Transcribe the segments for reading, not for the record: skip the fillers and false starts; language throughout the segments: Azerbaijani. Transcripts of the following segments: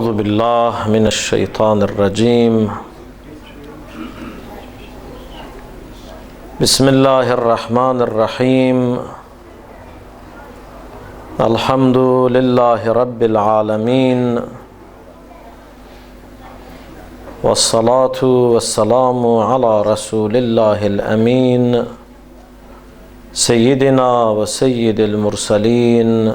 Euzu billahi mineşşeytanirracim. Bismillahirrahmanirrahim. Elhamdülillahi Rabbil alemin. Vessalatu vesselamu ala Resulillahil emin. Seyyidina ve seyyidil mursalin.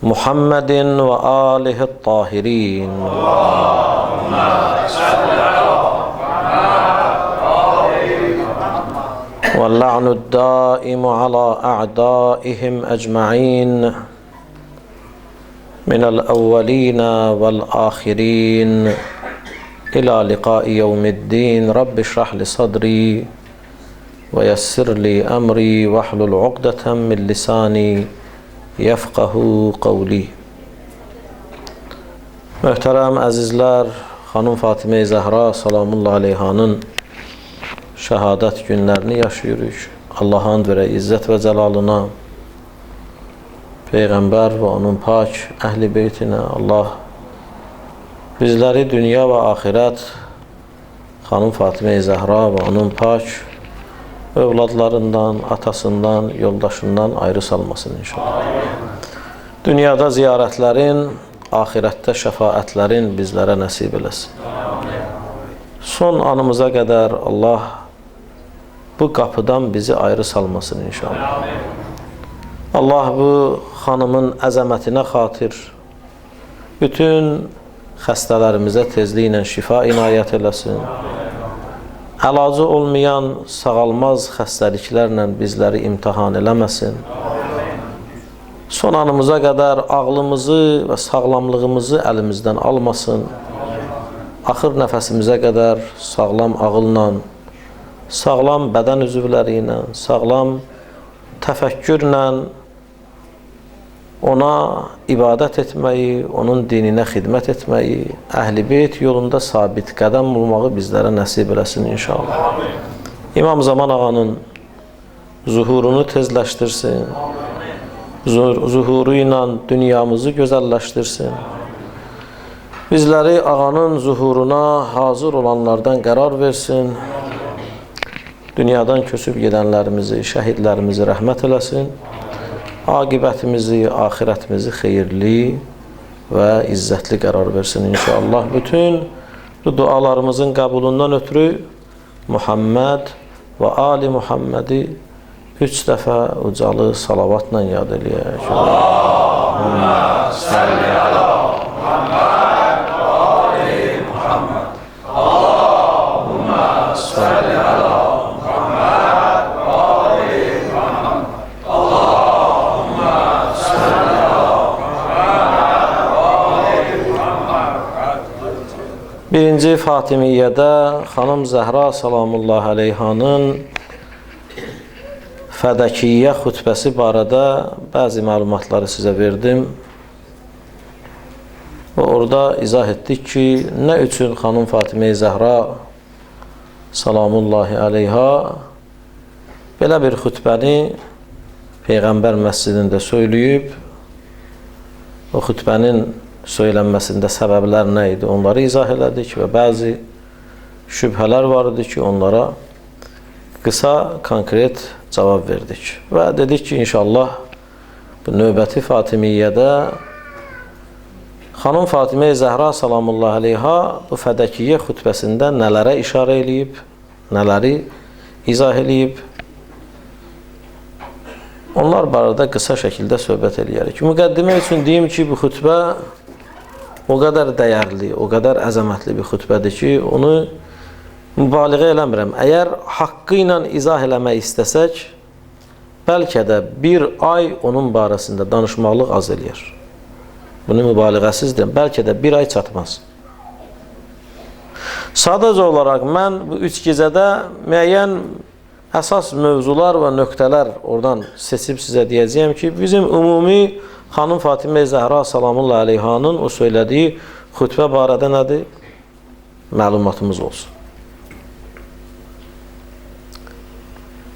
Muhammedin ve alihi't tahirin. Allahümme salli ala واللعن الدائم على أعدائهم أجمعين من الأولين والآخرين إلى لقاء يوم الدين. رب اشرح لي صدري ويسر لي أمري واحلل عقدة من لساني يفقه قولي. Möhtərəm əzizlər, Xanım Fatimə Zəhra salamullah aleyhanın şəhadət günlərini yaşayırıq. Allaha and verək izzət və cəlalına, Peyğəmbər və onun pak əhl-i beytinə. Allah bizləri dünya və axirət Xanım Fatimə Zəhra və onun pak övladlarından, atasından, yoldaşından ayrı salmasın inşallah. Dünyada ziyarətlərin, axirətdə şəfaətlərin bizlərə nəsib eləsin. Son anımıza qədər Allah bu qapıdan bizi ayrı salmasın inşallah. Allah bu xanımın əzəmətinə xatir bütün xəstələrimizə tezliklə şifa inayət eləsin. Əlacı olmayan sağalmaz xəstəliklərlə bizləri imtahan eləməsin. Son anımıza qədər ağlımızı və sağlamlığımızı əlimizdən almasın. Axır nəfəsimizə qədər sağlam ağılla, sağlam bədən üzvləri ilə, sağlam təfəkkürlə ona ibadət etməyi, onun dininə xidmət etməyi, əhl-i beyt yolunda sabit qədəm olmağı bizlərə nəsib eləsin inşallah. İmam Zaman ağanın zuhurunu tezləşdirsin, zuhuru ilə dünyamızı gözəlləşdirsin. Bizləri ağanın zuhuruna hazır olanlardan qərar versin. Dünyadan köçüb gedənlərimizi, şəhidlərimizi rəhmət eləsin. Aqibətimizi, axirətimizi xeyirli və izzətli qərar versin inşallah. Bütün bu dualarımızın qəbulundan ötürü Muhammed və Ali Muhammədi 3 dəfə ucalı salavatla yad eləyək. Allahümme salli ala Muhammed və Ali Muhammed. Allahümme salli ala Muhammed və Ali Muhammed. Allahümme salli ala Muhammed və Ali Muhammed. Birinci Fatimiyyədə Xanım Zəhra salamullah aleyhanın Fədəkiyyə xutbəsi barədə bəzi məlumatları sizə verdim. Və orada izah etdik ki, nə üçün Xanım Fatimə Zəhra salamullahi aleyha belə bir xutbəni Peyğəmbər məscidində söyləyib. O xutbənin söylənməsində səbəblər nə idi, onları izah elədik və bəzi şübhələr var idi ki, onlara qısa, konkret cavab verdik. Və dedik ki, inşallah bu növbəti Fatimiyyədə Xanım Fatimə Zəhra salamullah aleyha bu Fədəkiyyə xutbəsində nələrə işarə eləyib, nələri izah eləyib, onlar barədə qısa şəkildə söhbət eləyərik. Müqəddimə üçün deyim ki, bu xutbə o qədər dəyərli, o qədər əzəmətli bir xutbədir ki, onu mübaliğə eləmirəm. Əgər haqqı ilə izah eləmək istəsək, bəlkə də bir ay onun barəsində danışmaqlıq az eləyər. Bunu mübaliğəsiz deyim, bəlkə də bir ay çatmaz. Sadəcə olaraq mən bu 3 gecədə müəyyən əsas mövzular və nöqtələr oradan seçib sizə deyəcəyəm ki, bizim ümumi Xanım Fatimə Zəhra salamullah aleyhanın o söylədiyi xutbə barədə nədir? Məlumatımız olsun.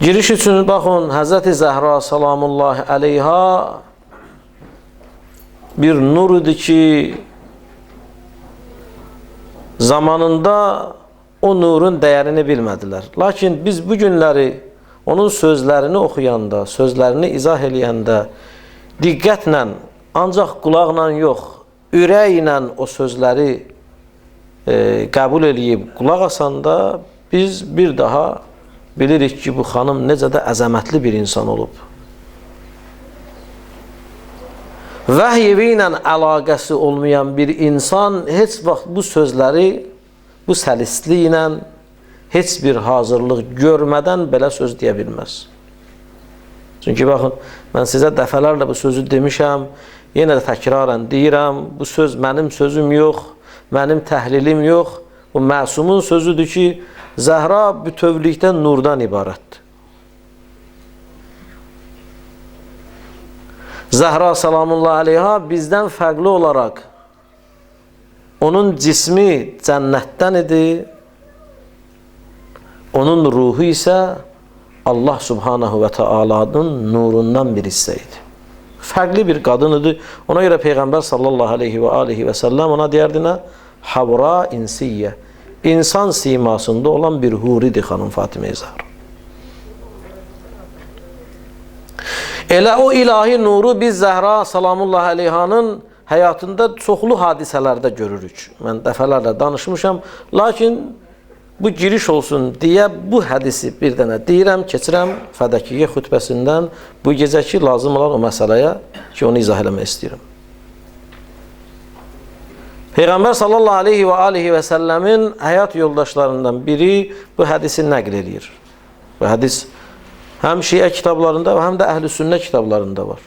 Giriş üçün baxın, Həzrəti Zəhra salamullah aleyha bir nur idi ki, Zamanında o nurun dəyərini bilmədilər. Lakin biz bu günləri onun sözlərini oxuyanda, sözlərini izah eləyəndə diqqətlə, ancaq qulaqla yox, ürəklə o sözləri qəbul eləyib qulaq asanda biz bir daha bilirik ki, bu xanım necə də əzəmətli bir insan olub. Vəhy evi ilə əlaqəsi olmayan bir insan heç vaxt bu sözləri bu səlisliklə heç bir hazırlıq görmədən belə söz deyə bilməz. Çünki baxın, mən sizə dəfələrlə bu sözü demişəm, yenə də təkrarən deyirəm, bu söz mənim sözüm yox, mənim təhlilim yox, bu məsumun sözüdür ki, Zəhra bütövlükdə nurdan ibarətdir. Zəhra salamullah əleyha bizdən fərqli olaraq onun cismi cənnətdən idi, onun ruhu isə Allah subhanahu və teala'nın nurundan bir hissə idi. Fərqli bir qadın idi. Ona görə Peyğəmbər sallallahu aleyhi və alihi və səlləm ona deyərdi nə? Havra insiyyə. İnsan simasında olan bir huridir xanım Fatimə Zəhra. Elə o ilahi nuru biz Zəhra salamullah əleyhanın həyatında çoxlu hadisələrdə görürük. Mən dəfələrlə danışmışam. Lakin bu giriş olsun deyə bu hədisi bir dənə deyirəm, keçirəm Fədəkiyyə xütbəsindən bu gecəki lazım olan o məsələyə ki, onu izah eləmək istəyirəm. Peyğəmbər sallallahu aleyhi və alihi və səlləmin həyat yoldaşlarından biri bu hədisi nəql eləyir. Bu hədis həm şiə kitablarında və həm də əhl-i sünnə kitablarında var.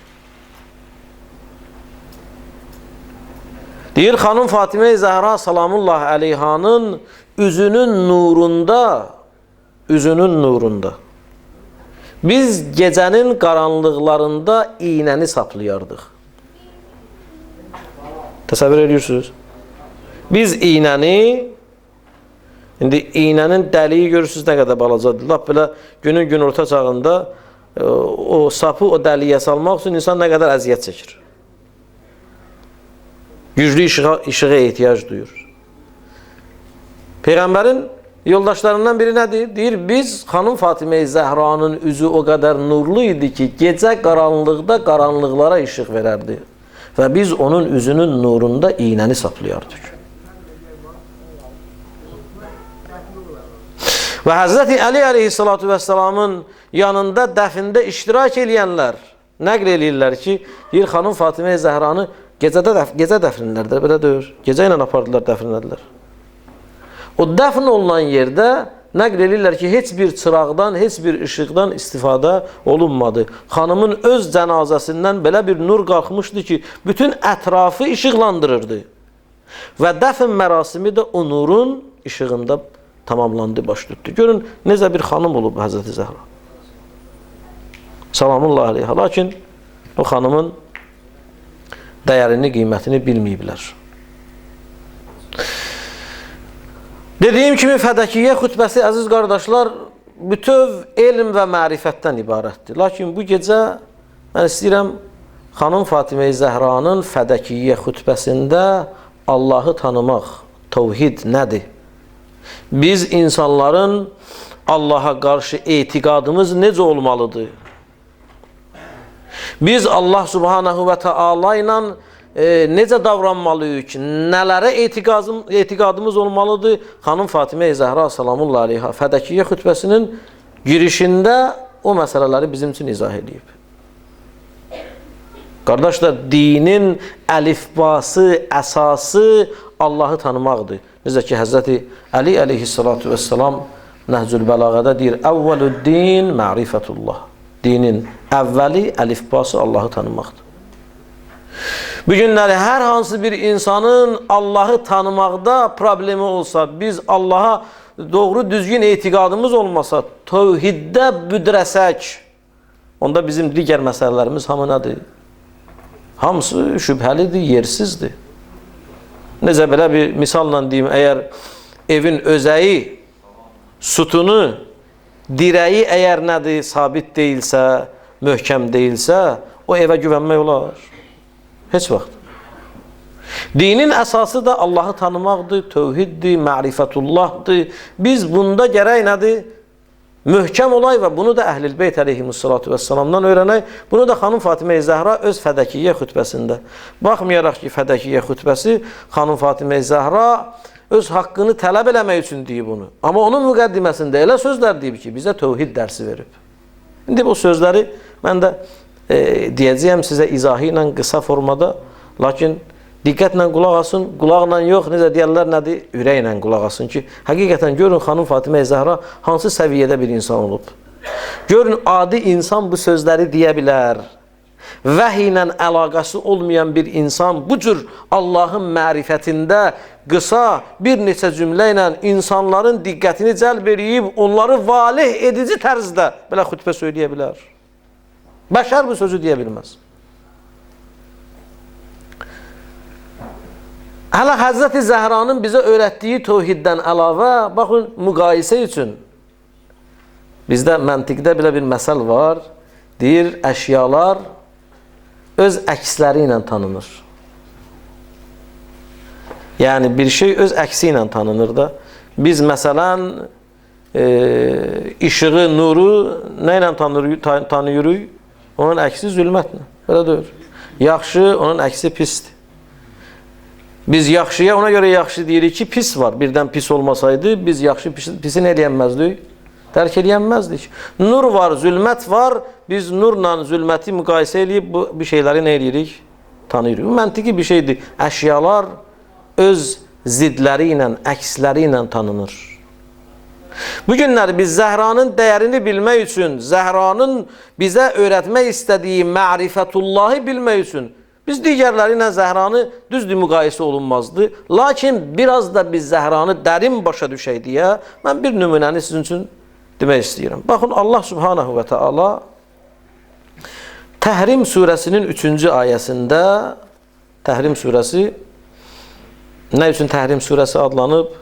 Deyir, xanım Fatimə Zəhra salamullah əleyhanın üzünün nurunda biz gecənin qaranlıqlarında iynəni saplayardıq. Təsəvvür edirsiniz? Biz iynəni, indi iynənin dəliyi görürsünüz nə qədər balacadır. Lap belə günün günorta çağında o sapı o dəliyə salmaq üçün insan nə qədər əziyyət çəkir. Güclü işığa ehtiyac duyur. Peyğəmbərin yoldaşlarından biri nədir? Deyir, biz xanım Fatimə Zəhranın üzü o qədər nurlu idi ki, gecə qaranlıqda qaranlıqlara işıq verərdi. Və biz onun üzünün nurunda iynəni saplayardıq. Və Həzrəti Əli əleyhissalatu vəssalamın yanında dəfində iştirak eləyənlər nəql eləyirlər ki, deyir, xanım Fatimə Zəhranı gecə dəfn elədilər, belə deyir. Gecə ilə apardılar, dəfn elədilər. O dəfn olunan yerdə nəql eləyirlər ki, heç bir çıraqdan, heç bir işıqdan istifadə olunmadı. Xanımın öz cənazəsindən belə bir nur qalxmışdı ki, bütün ətrafı işıqlandırırdı. Və dəfn mərasimi də o nurun işığında tamamlandı, baş tutdu. Görün, necə bir xanım olub Həzrəti Zəhra. Salamullah aleyha. Lakin o xanımın dəyərini, qiymətini bilməyiblər. Dediyim kimi Fədəkiyyə xütbəsi, əziz qardaşlar, bütöv elm və mərifətdən ibarətdir. Lakin bu gecə mən istəyirəm xanım Fatimə Zəhranın Fədəkiyyə xütbəsində Allahı tanımaq, təvhid nədir? Biz insanların Allaha qarşı etiqadımız necə olmalıdır? Biz Allah subhanahu və teala ilə necə davranmalıyıq, nələrə etiqadımız olmalıdır? Xanım Fatimə Zəhra salamullah aleyha Fədəkiyyə xütbəsinin girişində o məsələləri bizim üçün izah edib. Qardaşlar, dinin əlifbası, əsası Allahı tanımaqdır. Necə ki, Həzrəti Əli əleyhissalatu vəssalam Nəhcül Bəlağədə deyir, Əvvəlüddin mərifətullah. Dinin əvvəli, əlifbası Allahı tanımaqdır. Bu günləri hər hansı bir insanın Allahı tanımaqda problemi olsa, biz Allaha doğru düzgün etiqadımız olmasa, tövhiddə büdrəsək, onda bizim digər məsələlərimiz hamı nədir? Hamısı şübhəlidir, yersizdir. Necə belə bir misalla deyim, əgər evin özəyi, sütunu, dirəyi əgər nədir, sabit deyilsə, möhkəm deyilsə, o evə güvənmək olar. Heç vaxt. Dinin əsası da Allahı tanımaqdır, tövhiddir, mərifətullahdır. Biz bunda gərək nədir? Möhkəm olay və bunu da Əhlil Beyt əleyhimussalatu vəssalamdan öyrənək. Bunu da xanım Fatimə Zəhra öz Fədəkiyyə xütbəsində. Baxmayaraq ki, Fədəkiyyə xütbəsi xanım Fatimə Zəhra öz haqqını tələb eləmək üçün deyib bunu. Amma onun müqəddiməsində elə sözlər deyib ki, bizə tövhid dərsi verib. İndi bu sözləri mən də deyəcəyəm sizə izahı ilə qısa formada, lakin diqqətlə qulaq asın, qulaqla yox, necə deyərlər nədir? Ürəklə qulaq asın ki, həqiqətən görün xanım Fatimə Zəhra hansı səviyyədə bir insan olub. Görün, adi insan bu sözləri deyə bilər. Vəhiy ilə əlaqəsi olmayan bir insan bu cür Allahın mərifətində qısa bir neçə cümlə ilə insanların diqqətini cəlb eləyib, onları valeh edici tərzdə belə xütbə söyləyə bilər. Bəşər bu sözü deyə bilməz. Hələ Həzrəti Zəhranın bizə öyrətdiyi tövhiddən əlavə, baxın, müqayisə üçün bizdə məntiqdə belə bir məsəl var. Deyir, əşyalar öz əksləri ilə tanınır. Yəni, bir şey öz əksi ilə tanınır da. Biz, məsələn, işığı, nuru nə ilə tanıyırıq? Onun əksi zülmətlə. Belə deyir. Yaxşı, onun əksi pisdir. Biz yaxşıya ona görə yaxşı deyirik ki, pis var. Birdən pis olmasaydı, biz yaxşı pisi nə eləyənməzdik? Dərk eləyənməzdik. Nur var, zülmət var. Biz nurla zülməti müqayisə eləyib bu şeyləri nə eləyirik? Tanıyırıq. Bu məntiqi bir şeydir. Əşyalar öz zidləri ilə, əksləri ilə tanınır. Bu günlər biz Zəhranın dəyərini bilmək üçün, Zəhranın bizə öyrətmək istədiyi mərifətullahı bilmək üçün biz digərləri ilə Zəhranı düzdür müqayisə olunmazdı. Lakin biraz da biz Zəhranı dərin başa düşək deyə mən bir nümunəni sizin üçün demək istəyirəm. Baxın, Allah Subhanahu və Teala Təhrim surəsinin 3-cü ayəsində, Təhrim surəsi nə üçün Təhrim surəsi adlanıb?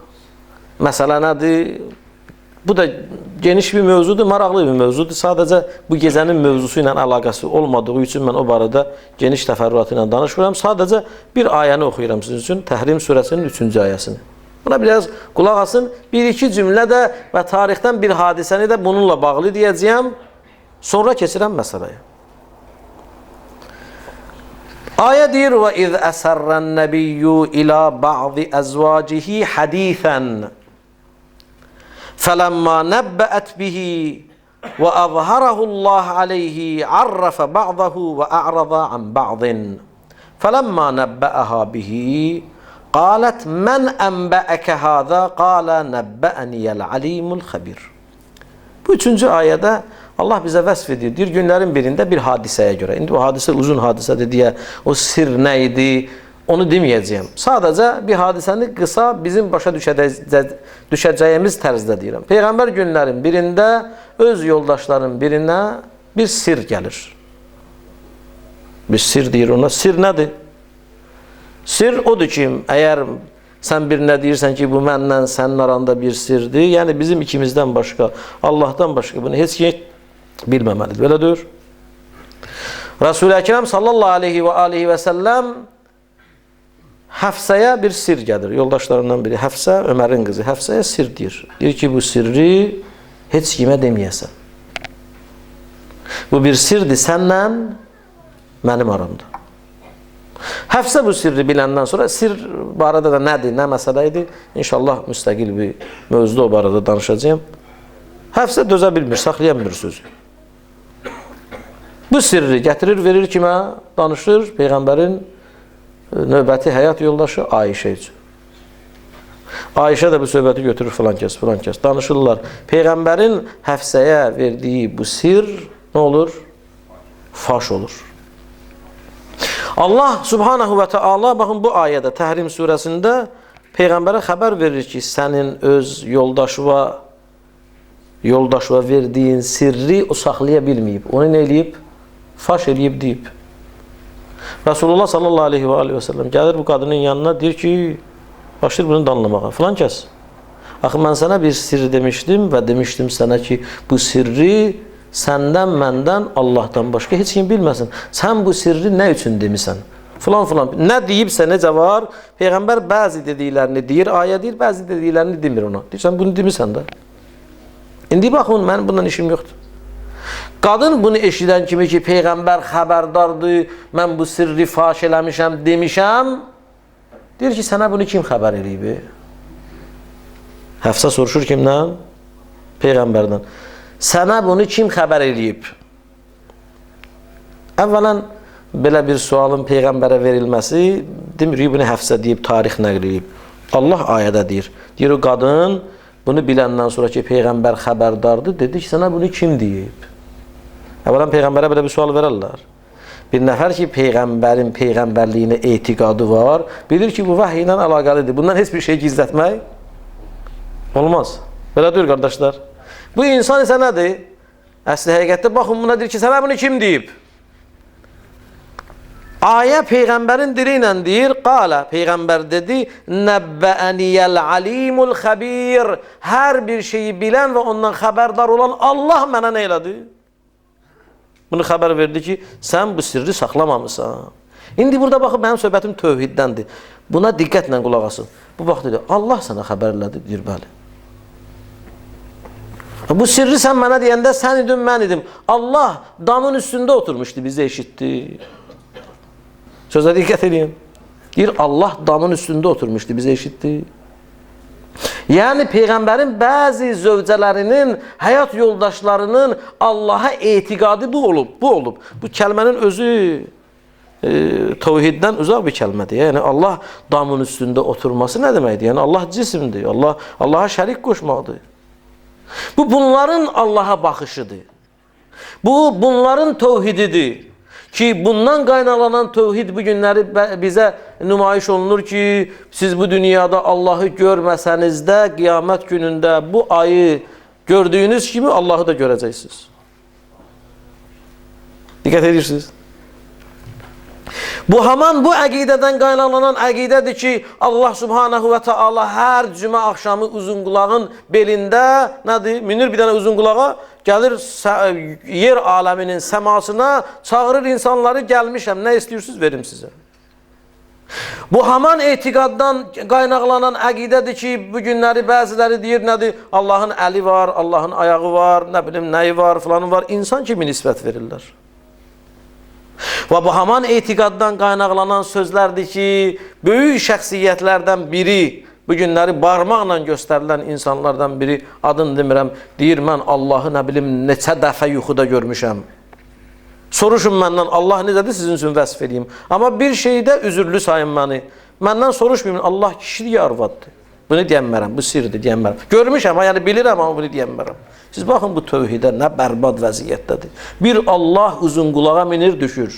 Məsələ nədir? Bu da geniş bir mövzudur, maraqlı bir mövzudur. Sadəcə bu gecənin mövzusu ilə əlaqəsi olmadığı üçün mən o barədə geniş təfərrüatı ilə danışmıram. Sadəcə bir ayəni oxuyuram sizin üçün, Təhrim surəsinin 3-cü ayəsini. Buna biraz qulaq asın. Bir-iki cümlə də və tarixdən bir hadisəni də bununla bağlı deyəcəyəm. Sonra keçirəm məsələyə. Ayə deyir: "Və iz əsərrən nəbiyyu ilə ba'di əzvacihi hadisən فَلَمَّا نَبَّأَتْ بِهِ وَأَظْهَرَهُ اللّٰهُ عَلَيْهِ عَرَّفَ بَعْضَهُ وَأَعْرَضَ عَنْ بَعْضٍ فَلَمَّا نَبَّأَهَا بِهِ قَالَتْ مَنْ أَنْبَأَكَ هَذَا قَالَ نَبَّأَنِيَ الْعَلِيمُ الْخَبِيرُ. Bu üçüncü ayədə Allah bizə vəsf edir. Deyir, günlərin birində bir hadisəyə görə. İndi bu hadisə uzun hadisədir deyə o sir nə idi, onu deməyəcəyəm. Sadəcə bir hadisəni qısa bizim başa düşəcəyimiz tərzdə deyirəm. Peyğəmbər günlərin birində öz yoldaşların birinə bir sir gəlir. Bir sir deyir ona. Sir nədir? Sir odur ki, əgər sən birinə deyirsən ki, bu mənlə sənin aranda bir sirdir, yəni bizim ikimizdən başqa, Allahdan başqa bunu heç kim bilməməlidir. Belə deyir. Resul-i Əkrəm sallallahu aleyhi və alihi və səlləm Həfsəyə bir sir gəlir. Yoldaşlarından biri Həfsə, Ömərin qızı Həfsəyə sir deyir. Deyir ki, bu sirri heç kimə deməyəsən. Bu bir sirdir sənlə mənim aramda. Həfsə bu sirri biləndən sonra sir barədə də nədir, nə məsələ idi? İnşallah müstəqil bir mövzuda o barədə danışacağım. Həfsə dözə bilmir, saxlaya bilmir sözü. Bu sirri gətirir, verir kimə? Danışır Peyğəmbərin növbəti həyat yoldaşı Ayşə üçün. Ayşə də bu söhbəti götürür filan kəs, filan kəs. Danışırlar. Peyğəmbərin Həfsəyə verdiyi bu sir nə olur? Faş olur. Allah Subhanahu və Teala baxın bu ayədə Təhrim surəsində Peyğəmbərə xəbər verir ki, sənin öz yoldaşına verdiyin sirri o saxlaya bilməyib. Onu nə eləyib? Faş eləyib deyib. Rasulullah sallallahu aleyhi və aleyhi və səlləm gəlir bu qadının yanına, deyir ki, başlayır bunu danlamağa. Filan kəs, axı mən sənə bir sirr demişdim və demişdim sənə ki, bu sirri səndən, məndən, Allahdan başqa heç kim bilməsin. Sən bu sirri nə üçün demisən? Filan filan. Nə deyibsə necə var? Peyğəmbər bəzi dediklərini deyir, ayə deyir, bəzi dediklərini demir ona. Deyir, sən bunu demirsən də. İndi baxın, mənim bundan işim yoxdur. Qadın bunu eşidən kimi ki, Peyğəmbər xəbərdardır, mən bu sirri faş eləmişəm, demişəm. Deyir ki, sənə bunu kim xəbər eləyib? Həfsə soruşur kimdən? Peyğəmbərdən. Sənə bunu kim xəbər eləyib? Əvvələn, belə bir sualın Peyğəmbərə verilməsi, demir ki, bunu Həfsə deyib, tarix nəql eləyib. Allah ayədə deyir. Deyir, o qadın bunu biləndən sonra ki, Peyğəmbər xəbərdardır, dedi ki, sənə bunu kim deyib? Əvvələn, Peyğəmbərə belə bir sual verərlər. Bir nəfər ki, Peyğəmbərin Peyğəmbərliyinə etiqadı var, bilir ki, bu vəhiy ilə əlaqəlidir. Bundan heç bir şey gizlətmək olmaz. Belə deyir, qardaşlar. Bu insan isə nədir? Əsli həqiqətdə baxın, buna deyir ki, sənə bunu kim deyib? Ayə Peyğəmbərin dili ilə deyir, qalə, Peyğəmbər dedi, nəbbəəniyəl alimul xəbir, hər bir şeyi bilən və ondan xəbərdar olan Allah mənə nə elədi? Bunu xəbər verdi ki, sən bu sirri saxlamamısan. İndi burada baxın, mənim söhbətim tövhiddəndir. Buna diqqətlə qulaq asın. Bu bax dedi, Allah sənə xəbər elədi, deyir, bəli. Bu sirri sən mənə deyəndə sən idin, mən idim. Allah damın üstündə oturmuşdu, bizi eşitdi. Sözə diqqət edin. Deyir, Allah damın üstündə oturmuşdu, bizi eşitdi. Yəni, Peyğəmbərin bəzi zövcələrinin, həyat yoldaşlarının Allaha etiqadı bu olub, bu olub. Bu kəlmənin özü tövhiddən uzaq bir kəlmədir. Yəni, Allah damın üstündə oturması nə deməkdir? Yəni, Allah cisimdir, Allaha şərik qoşmaqdır. Bu, bunların Allaha baxışıdır. Bu, bunların tövhididir. Ki bundan qaynaqlanan tövhid bu günləri bizə nümayiş olunur ki, siz bu dünyada Allahı görməsəniz də qiyamət günündə bu ayı gördüyünüz kimi Allahı da görəcəksiniz. Diqqət edirsiniz. Bu haman bu əqidədən qaynaqlanan əqidədir ki, Allah Subhanahu və Teala hər cümə axşamı uzunqulağın belində nədir? Minir bir dənə uzunqulağa, gəlir yer aləminin səmasına, çağırır insanları, gəlmişəm, nə istəyirsiniz verim sizə. Bu haman etiqaddan qaynaqlanan əqidədir ki, bu günləri bəziləri deyir nədir? Allahın əli var, Allahın ayağı var, nə bilim nəyi var, filanı var. İnsan kimi nisbət verirlər. Və bu haman etiqaddan qaynaqlanan sözlərdir ki, böyük şəxsiyyətlərdən biri, bu günləri barmaqla göstərilən insanlardan biri, adını demirəm, deyir, mən Allahı nə bilim neçə dəfə yuxuda görmüşəm. Soruşun məndən, Allah necədir sizin üçün vəsf edeyim. Amma bir şeydə üzürlü sayın məni. Məndən soruşmayın, Allah kişidir ya arvaddır. Bunu deyənmərəm, bu sirdir, deyənmərəm. Görmüşəm, yəni bilirəm, amma bunu deyənmərəm. Siz baxın bu tövhidə nə bərbad vəziyyətdədir. Bir Allah uzun qulağa minir, düşür.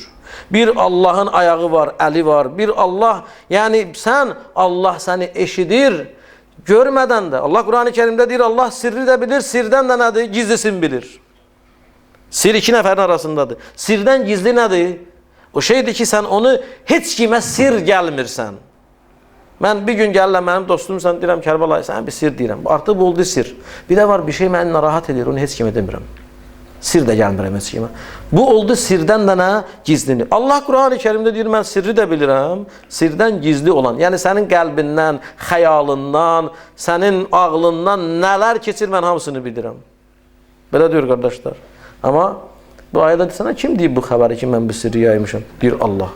Bir Allahın ayağı var, əli var. Bir Allah, yəni sən, Allah səni eşidir, görmədən də. Allah Qur'an-ı Kerimdə deyir, Allah sirri də bilir, sirdən də nədir? Gizlisini bilir. Sir iki nəfərin arasındadır. Sirdən gizli nədir? O şeydir ki, sən onu heç kimə sir gəlmirsən. Mən bir gün gəlirəm, mənim dostumsan, deyirəm, Kərbəlayı, sənə bir sir deyirəm. Artıq bu oldu sir. Bir də var, bir şey məni narahat edir, onu heç kimə demirəm. Sir də gəlmirəm heç kimə. Bu oldu sirdən də nə? Gizlini. Allah Qur'an-ı Kerimdə deyir, mən sirri də bilirəm, sirdən gizli olan. Yəni sənin qəlbindən, xəyalından, sənin ağlından nələr keçir, mən hamısını bilirəm. Belə deyir qardaşlar. Amma bu ayədə sənə kim deyib bu xəbəri ki, mən bu sirri yaymışam? Deyir Allah.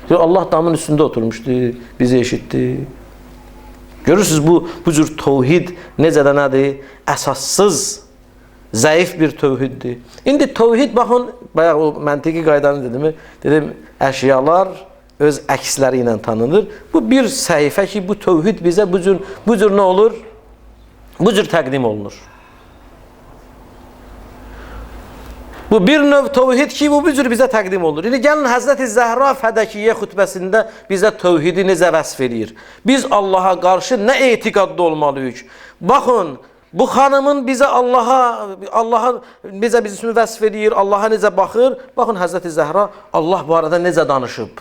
Deyir, Allah damın üstündə oturmuşdu, bizi eşitdi. Görürsünüz, bu cür tövhid necə də nədir? Əsassız, zəif bir tövhiddir. İndi tövhid, baxın, bayaq o məntiqi qaydanı dedim, dedim, əşyalar öz əksləri ilə tanınır. Bu bir səhifə ki, bu tövhid bizə bu cür nə olur? Bu cür təqdim olunur. Bu bir növ tövhid ki, bu cür bizə təqdim olunur. İndi gəlin Həzrəti Zəhra Fədəkiyyə xütbəsində bizə tövhidi necə vəsf eləyir? Biz Allaha qarşı nə etiqadda olmalıyıq? Baxın, bu xanımın bizə Allaha necə bizim vəsf eləyir, Allaha necə baxır? Baxın, Həzrəti Zəhra Allah bu arada necə danışıb?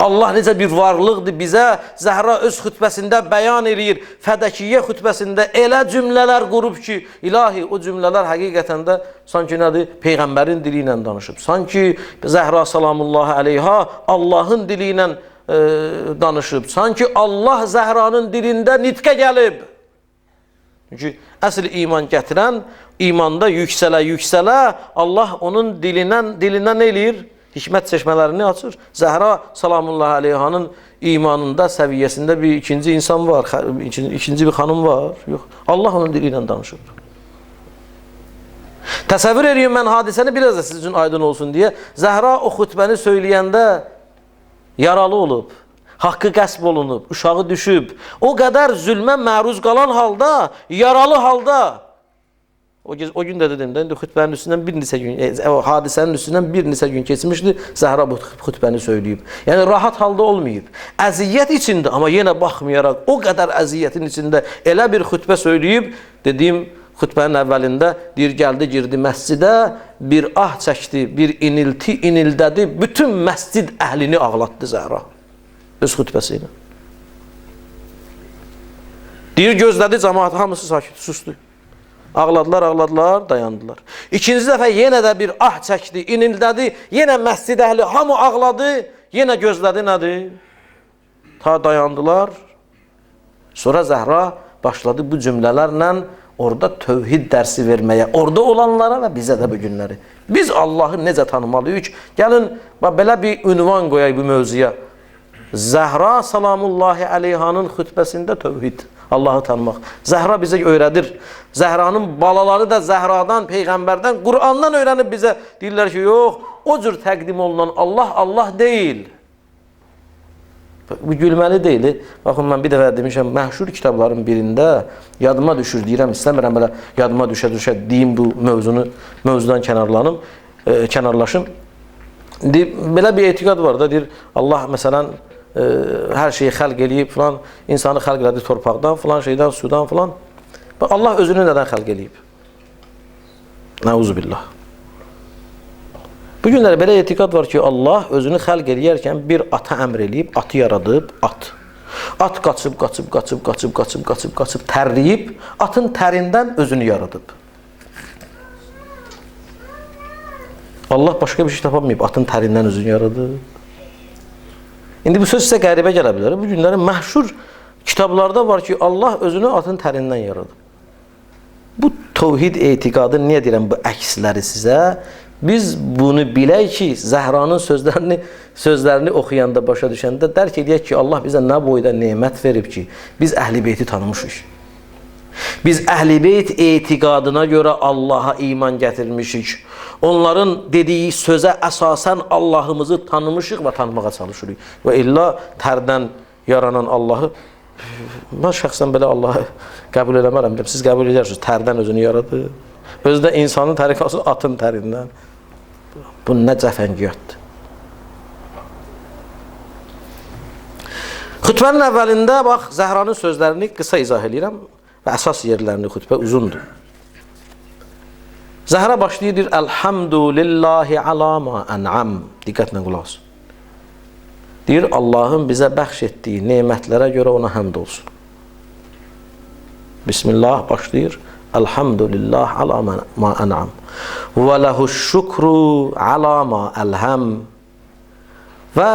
Allah necə bir varlıqdır bizə Zəhra öz xütbəsində bəyan eləyir. Fədəkiyyə xütbəsində elə cümlələr qurub ki, ilahi o cümlələr həqiqətən də sanki nədir? Peyğəmbərin dili ilə danışıb. Sanki Zəhra salamullahi əleyha Allahın dili ilə danışıb. Sanki Allah Zəhranın dilində nitqə gəlib. Çünki əsl iman gətirən imanda yüksələ-yüksələ Allah onun dilindən nə eləyir? Hikmət çeşmələrini açır. Zəhra salamullahi əleyhanın imanında, səviyyəsində bir ikinci insan var, ikinci bir xanım var. Yox, Allah onun dili ilə danışır. Təsəvvür edeyim mən hadisəni biraz da sizin üçün aydın olsun deyə. Zəhra o xütbəni söyləyəndə yaralı olub, haqqı qəsb olunub, uşağı düşüb. O qədər zülmə məruz qalan halda, yaralı halda, o gün də dedim də, indi xütbənin üstündən bir neçə gün, o hadisənin üstündən bir neçə gün keçmişdi, Zəhra bu xütbəni söyləyib. Yəni rahat halda olmayıb. Əziyyət içində, amma yenə baxmayaraq o qədər əziyyətin içində elə bir xütbə söyləyib, dediyim xütbənin əvvəlində deyir, gəldi, girdi məscidə, bir ah çəkdi, bir inilti inildədi, bütün məscid əhlini ağlatdı Zəhra öz xütbəsi ilə. Deyir, gözlədi, cəmaat hamısı sakit, sustu. Ağladılar, ağladılar, dayandılar. İkinci dəfə yenə də bir ah çəkdi, inildədi, yenə məscid əhli hamı ağladı, yenə gözlədi nədir? Ta dayandılar. Sonra Zəhra başladı bu cümlələrlə orada tövhid dərsi verməyə, orada olanlara və bizə də bu günləri. Biz Allahı necə tanımalıyıq? Gəlin, belə bir ünvan qoyaq bu mövzuya. Zəhra salamullahi əleyhanın xütbəsində tövhid. Allahı tanımaq. Zəhra bizə öyrədir. Zəhranın balaları da Zəhradan, Peyğəmbərdən, Qur'andan öyrənib bizə. Deyirlər ki, yox, o cür təqdim olunan Allah, Allah deyil. Bu gülməli deyil. Baxın, mən bir dəfə demişəm, məşhur kitabların birində yadıma düşür, deyirəm, istəmirəm belə yadıma düşə-düşə deyim bu mövzunu, mövzudan kənarlanım, kənarlaşım. Belə bir etiqad var da, deyir, Allah məsələn, hər şeyi xəlq eləyib filan, insanı xəlq elədi torpaqdan, filan şeydən, sudan filan. Allah özünü nədən xəlq eləyib? Nəuzubillah. Bu günlərə belə etiqad var ki, Allah özünü xəlq eləyərkən bir ata əmr eləyib, atı yaradıb, at. At qaçıb, qaçıb, qaçıb, qaçıb, qaçıb, qaçıb, qaçıb, tərləyib, atın tərindən özünü yaradıb. Allah başqa bir şey tapamayıb, atın tərindən özünü yaradıb. İndi bu söz sizə qəribə gələ bilər. Bu günlərin məşhur kitablarda var ki, Allah özünü atın tərindən yaradıb. Bu tövhid etiqadı, niyə deyirəm bu əksləri sizə? Biz bunu bilək ki, Zəhranın sözlərini oxuyanda, başa düşəndə dərk edək ki, Allah bizə nə boyda nemət verib ki, biz Əhl-i Beyti tanımışıq. Biz Əhl-i Beyt etiqadına görə Allaha iman gətirmişik. Onların dediyi sözə əsasən Allahımızı tanımışıq və tanımağa çalışırıq. Və illa tərdən yaranan Allahı, mən şəxsən belə Allahı qəbul eləmərəm. Siz qəbul edərsiniz, tərdən özünü yaradır. Özü də insanın təri qalsın atın tərindən. Bu nə cəfəngiyatdır. Xütbənin əvvəlində, bax, Zəhranın sözlərini qısa izah eləyirəm və əsas yerlərini, xütbə uzundur. Zəhra başlayır, deyir, Elhamdülillahi ala ma ən'am. Diqqətlə qulaq asın. Deyir, Allahın bizə bəxş etdiyi nemətlərə görə ona həmd olsun. Bismillah başlayır. Elhamdülillah ala ma ən'am. Və lehuş şükru ala ma əlhəm. Və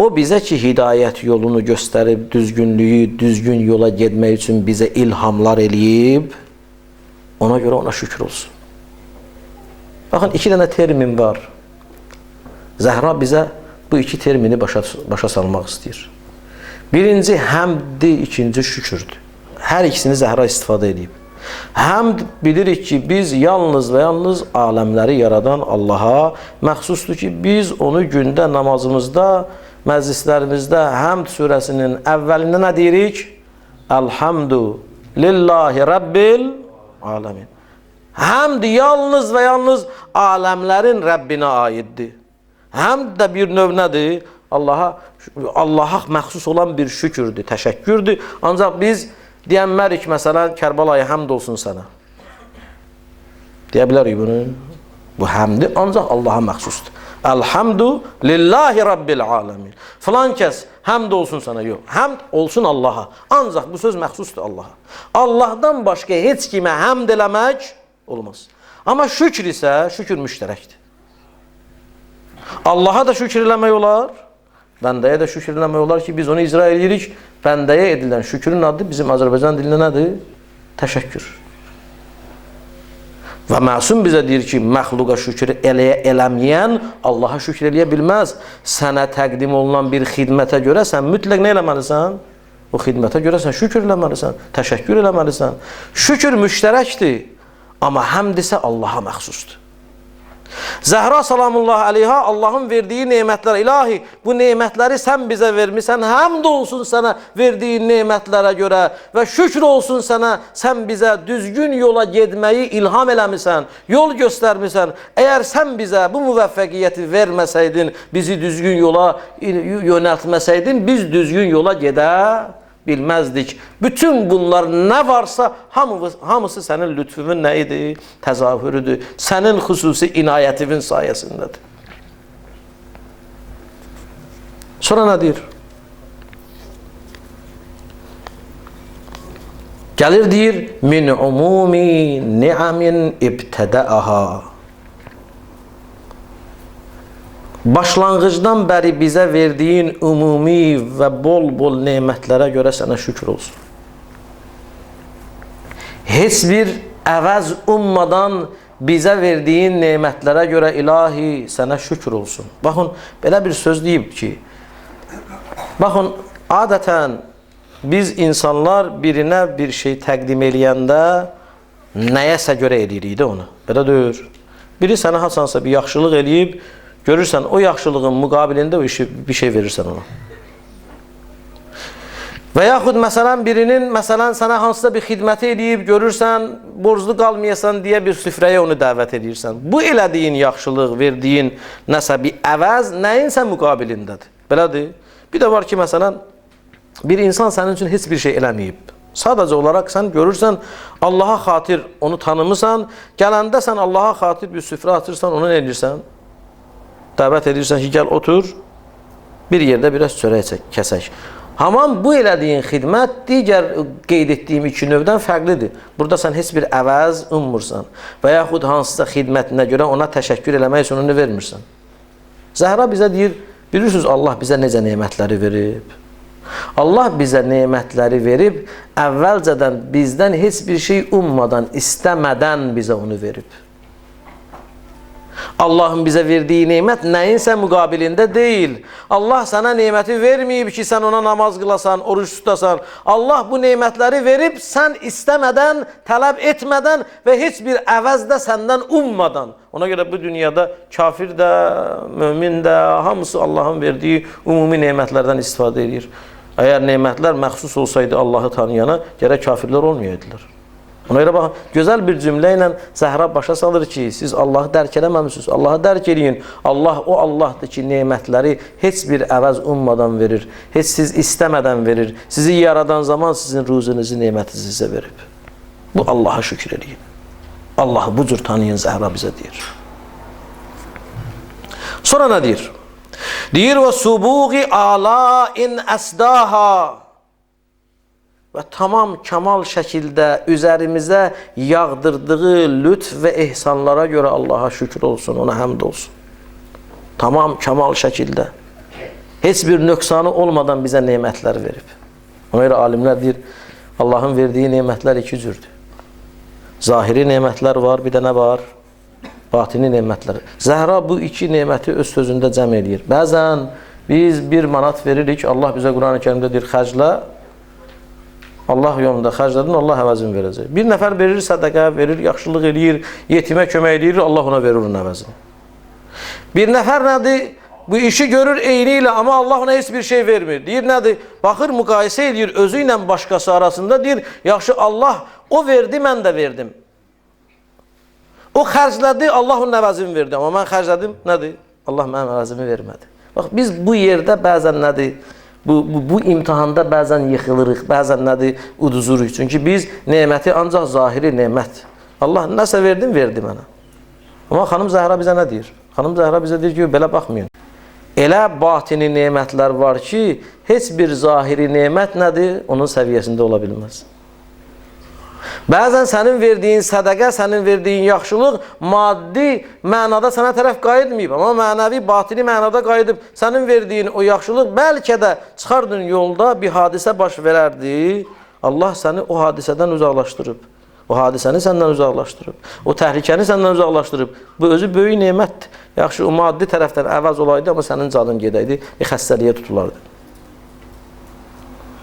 o bizə ki, hidayət yolunu göstərib, düzgünlüyü, düzgün yola getmək üçün bizə ilhamlar eləyib, ona görə ona şükür olsun. Baxın, iki dənə termin var. Zəhra bizə bu iki termini başa salmaq istəyir. Birinci həmddir, ikinci şükürdür. Hər ikisini Zəhra istifadə edib. Həmd bilirik ki, biz yalnız və yalnız aləmləri yaradan Allaha məxsusdur ki, biz onu gündə namazımızda, məclislərimizdə Həmd surəsinin əvvəlində nə deyirik? Elhamdu lillahi Rabbil aləmin. Həmd yalnız və yalnız aləmlərin Rəbbinə aiddir. Həmd də bir növ nədir? Allaha məxsus olan bir şükürdür, təşəkkürdür. Ancaq biz deyənmərik, məsələn, Kərbalaya həmd olsun sənə. Deyə bilərik bunu. Bu həmdi ancaq Allaha məxsusdur. Elhamdu lillahi rabbil alemin. Filan kəs həmd olsun sana, yox. Həmd olsun Allaha. Ancaq bu söz məxsusdur Allaha. Allahdan başqa heç kimə həmd eləmək olmaz. Amma şükür isə şükür müştərəkdir. Allaha da şükür eləmək olar, bəndəyə də şükür eləmək olar ki, biz onu icra edirik. Bəndəyə edilən şükrün adı bizim Azərbaycan dilində nədir? Təşəkkür. Və məsum bizə deyir ki, məxluqa şükür eləməyən Allaha şükür eləyə bilməz. Sənə təqdim olunan bir xidmətə görə sən mütləq nə eləməlisən? O xidmətə görə sən şükür eləməlisən, təşəkkür eləməlisən. Şükür müştərəkdir, amma həmd isə Allaha məxsusdur. Zəhra salamullah əleyha Allahın verdiyi nemətlər, ilahi bu nemətləri sən bizə vermisən, həmd olsun sənə verdiyin nemətlərə görə və şükür olsun sənə, sən bizə düzgün yola getməyi ilham eləmisən, yol göstərmisən. Əgər sən bizə bu müvəffəqiyyəti verməsəydin, bizi düzgün yola yönəltməsəydin, biz düzgün yola gedə bilməzdik. Bütün bunlar nə varsa hamısı sənin lütfünün nə idi? Təzahürüdür. Sənin xüsusi inayətivin sayəsindədir. Sonra nə deyir? Gəlir deyir, min umumi ni'amin ibtədəəha. Başlanğıcdan bəri bizə verdiyin ümumi və bol-bol nemətlərə görə sənə şükür olsun. Heç bir əvəz ummadan bizə verdiyin nemətlərə görə ilahi sənə şükür olsun. Baxın, belə bir söz deyib ki, baxın, adətən biz insanlar birinə bir şey təqdim eləyəndə nəyəsə görə eləyirik də onu. Belə deyir. Biri sənə haçansa bir yaxşılıq eləyib, görürsən, o yaxşılığın müqabilində o işi, bir şey verirsən ona. Və yaxud, məsələn, birinin, məsələn, sənə hansısa bir xidməti eləyib, görürsən, borclu qalmayasan deyə bir süfrəyə onu dəvət edirsən. Bu elədiyin yaxşılıq, verdiyin nəsə bir əvəz, nəyinsə müqabilindədir. Belədir. Bir də var ki, məsələn, bir insan sənin üçün heç bir şey eləməyib. Sadəcə olaraq sən görürsən, Allaha xatir onu tanımısan, gələndə sən Allaha xatir bir süfrə açırsan, onu nə edirsən? Dəvət edirsən ki, gəl otur, bir yerdə biraz çörək kəsək. Haman bu elədiyin xidmət digər qeyd etdiyim iki növdən fərqlidir. Burada sən heç bir əvəz ummursan və yaxud hansısa xidmətinə görə ona təşəkkür eləmək üçün onu vermirsən. Zəhra bizə deyir, bilirsiniz Allah bizə necə nemətləri verib? Allah bizə nemətləri verib, əvvəlcədən bizdən heç bir şey ummadan, istəmədən bizə onu verib. Allahın bizə verdiyi nemət nəyinsə müqabilində deyil. Allah sənə neməti verməyib ki, sən ona namaz qılasan, oruç tutasan. Allah bu nemətləri verib, sən istəmədən, tələb etmədən və heç bir əvəz də səndən ummadan. Ona görə bu dünyada kafir də, mömin də, hamısı Allahın verdiyi ümumi nemətlərdən istifadə edir. Əgər nemətlər məxsus olsaydı Allahı tanıyana, gərək kafirlər olmayaydılar. Ona görə baxın, gözəl bir cümlə ilə Zəhra başa salır ki, siz Allahı dərk eləməmişsiniz, Allahı dərk eləyin. Allah o Allahdır ki, nemətləri heç bir əvəz ummadan verir, heç siz istəmədən verir. Sizi yaradan zaman sizin ruzunuzu, nemətinizi sizə verib. Bu Allaha şükür eləyin. Allahı bu cür tanıyın, Zəhra bizə deyir. Sonra nə deyir? Deyir və subuği alain əsdaha. Və tamam kamal şəkildə üzərimizə yağdırdığı lütf və ehsanlara görə Allaha şükür olsun, ona həmd olsun. Tamam kamal şəkildə. Heç bir nöqsanı olmadan bizə nemətlər verib. Ona görə alimlər deyir, Allahın verdiyi nemətlər iki cürdür. Zahiri nemətlər var, bir də nə var? Batini nemətlər. Zəhra bu iki neməti öz sözündə cəm eləyir. Bəzən biz bir manat veririk, Allah bizə Quran-ı Kərimdə deyir, xərclə. Allah yolunda xərclədin, Allah əvəzini verəcək. Bir nəfər verir sədəqə, verir, yaxşılıq eləyir, yetimə kömək eləyir, Allah ona verir onun əvəzini. Bir nəfər nədir? Bu işi görür eyni ilə, amma Allah ona heç bir şey vermir. Deyir nədir? Baxır, müqayisə eləyir özü ilə başqası arasında, deyir, yaxşı Allah o verdi, mən də verdim. O xərclədi, Allah onun əvəzini verdi. Amma mən xərclədim, nədir? Allah mənim əvəzimi vermədi. Bax, biz bu yerdə bəzən nədir? Bu imtihanda bəzən yıxılırıq, bəzən nədir? Uduzuruq. Çünki biz neməti ancaq zahiri nemət. Allah nəsə verdim, verdi mənə. Amma xanım Zəhra bizə nə deyir? Xanım Zəhra bizə deyir ki, belə baxmayın. Elə batini nemətlər var ki, heç bir zahiri nemət nədir? Onun səviyyəsində ola bilməz. Bəzən sənin verdiyin sədəqə, sənin verdiyin yaxşılıq maddi mənada sənə tərəf qayıtmayıb, amma mənəvi, batini mənada qayıdıb. Sənin verdiyin o yaxşılıq bəlkə də çıxardın yolda bir hadisə baş verərdi. Allah səni o hadisədən uzaqlaşdırıb. O hadisəni səndən uzaqlaşdırıb. O təhlükəni səndən uzaqlaşdırıb. Bu özü böyük nemətdir. Yaxşı, o maddi tərəfdən əvəz olaydı, amma sənin canın gedəydi, bir xəstəliyə tutulardı.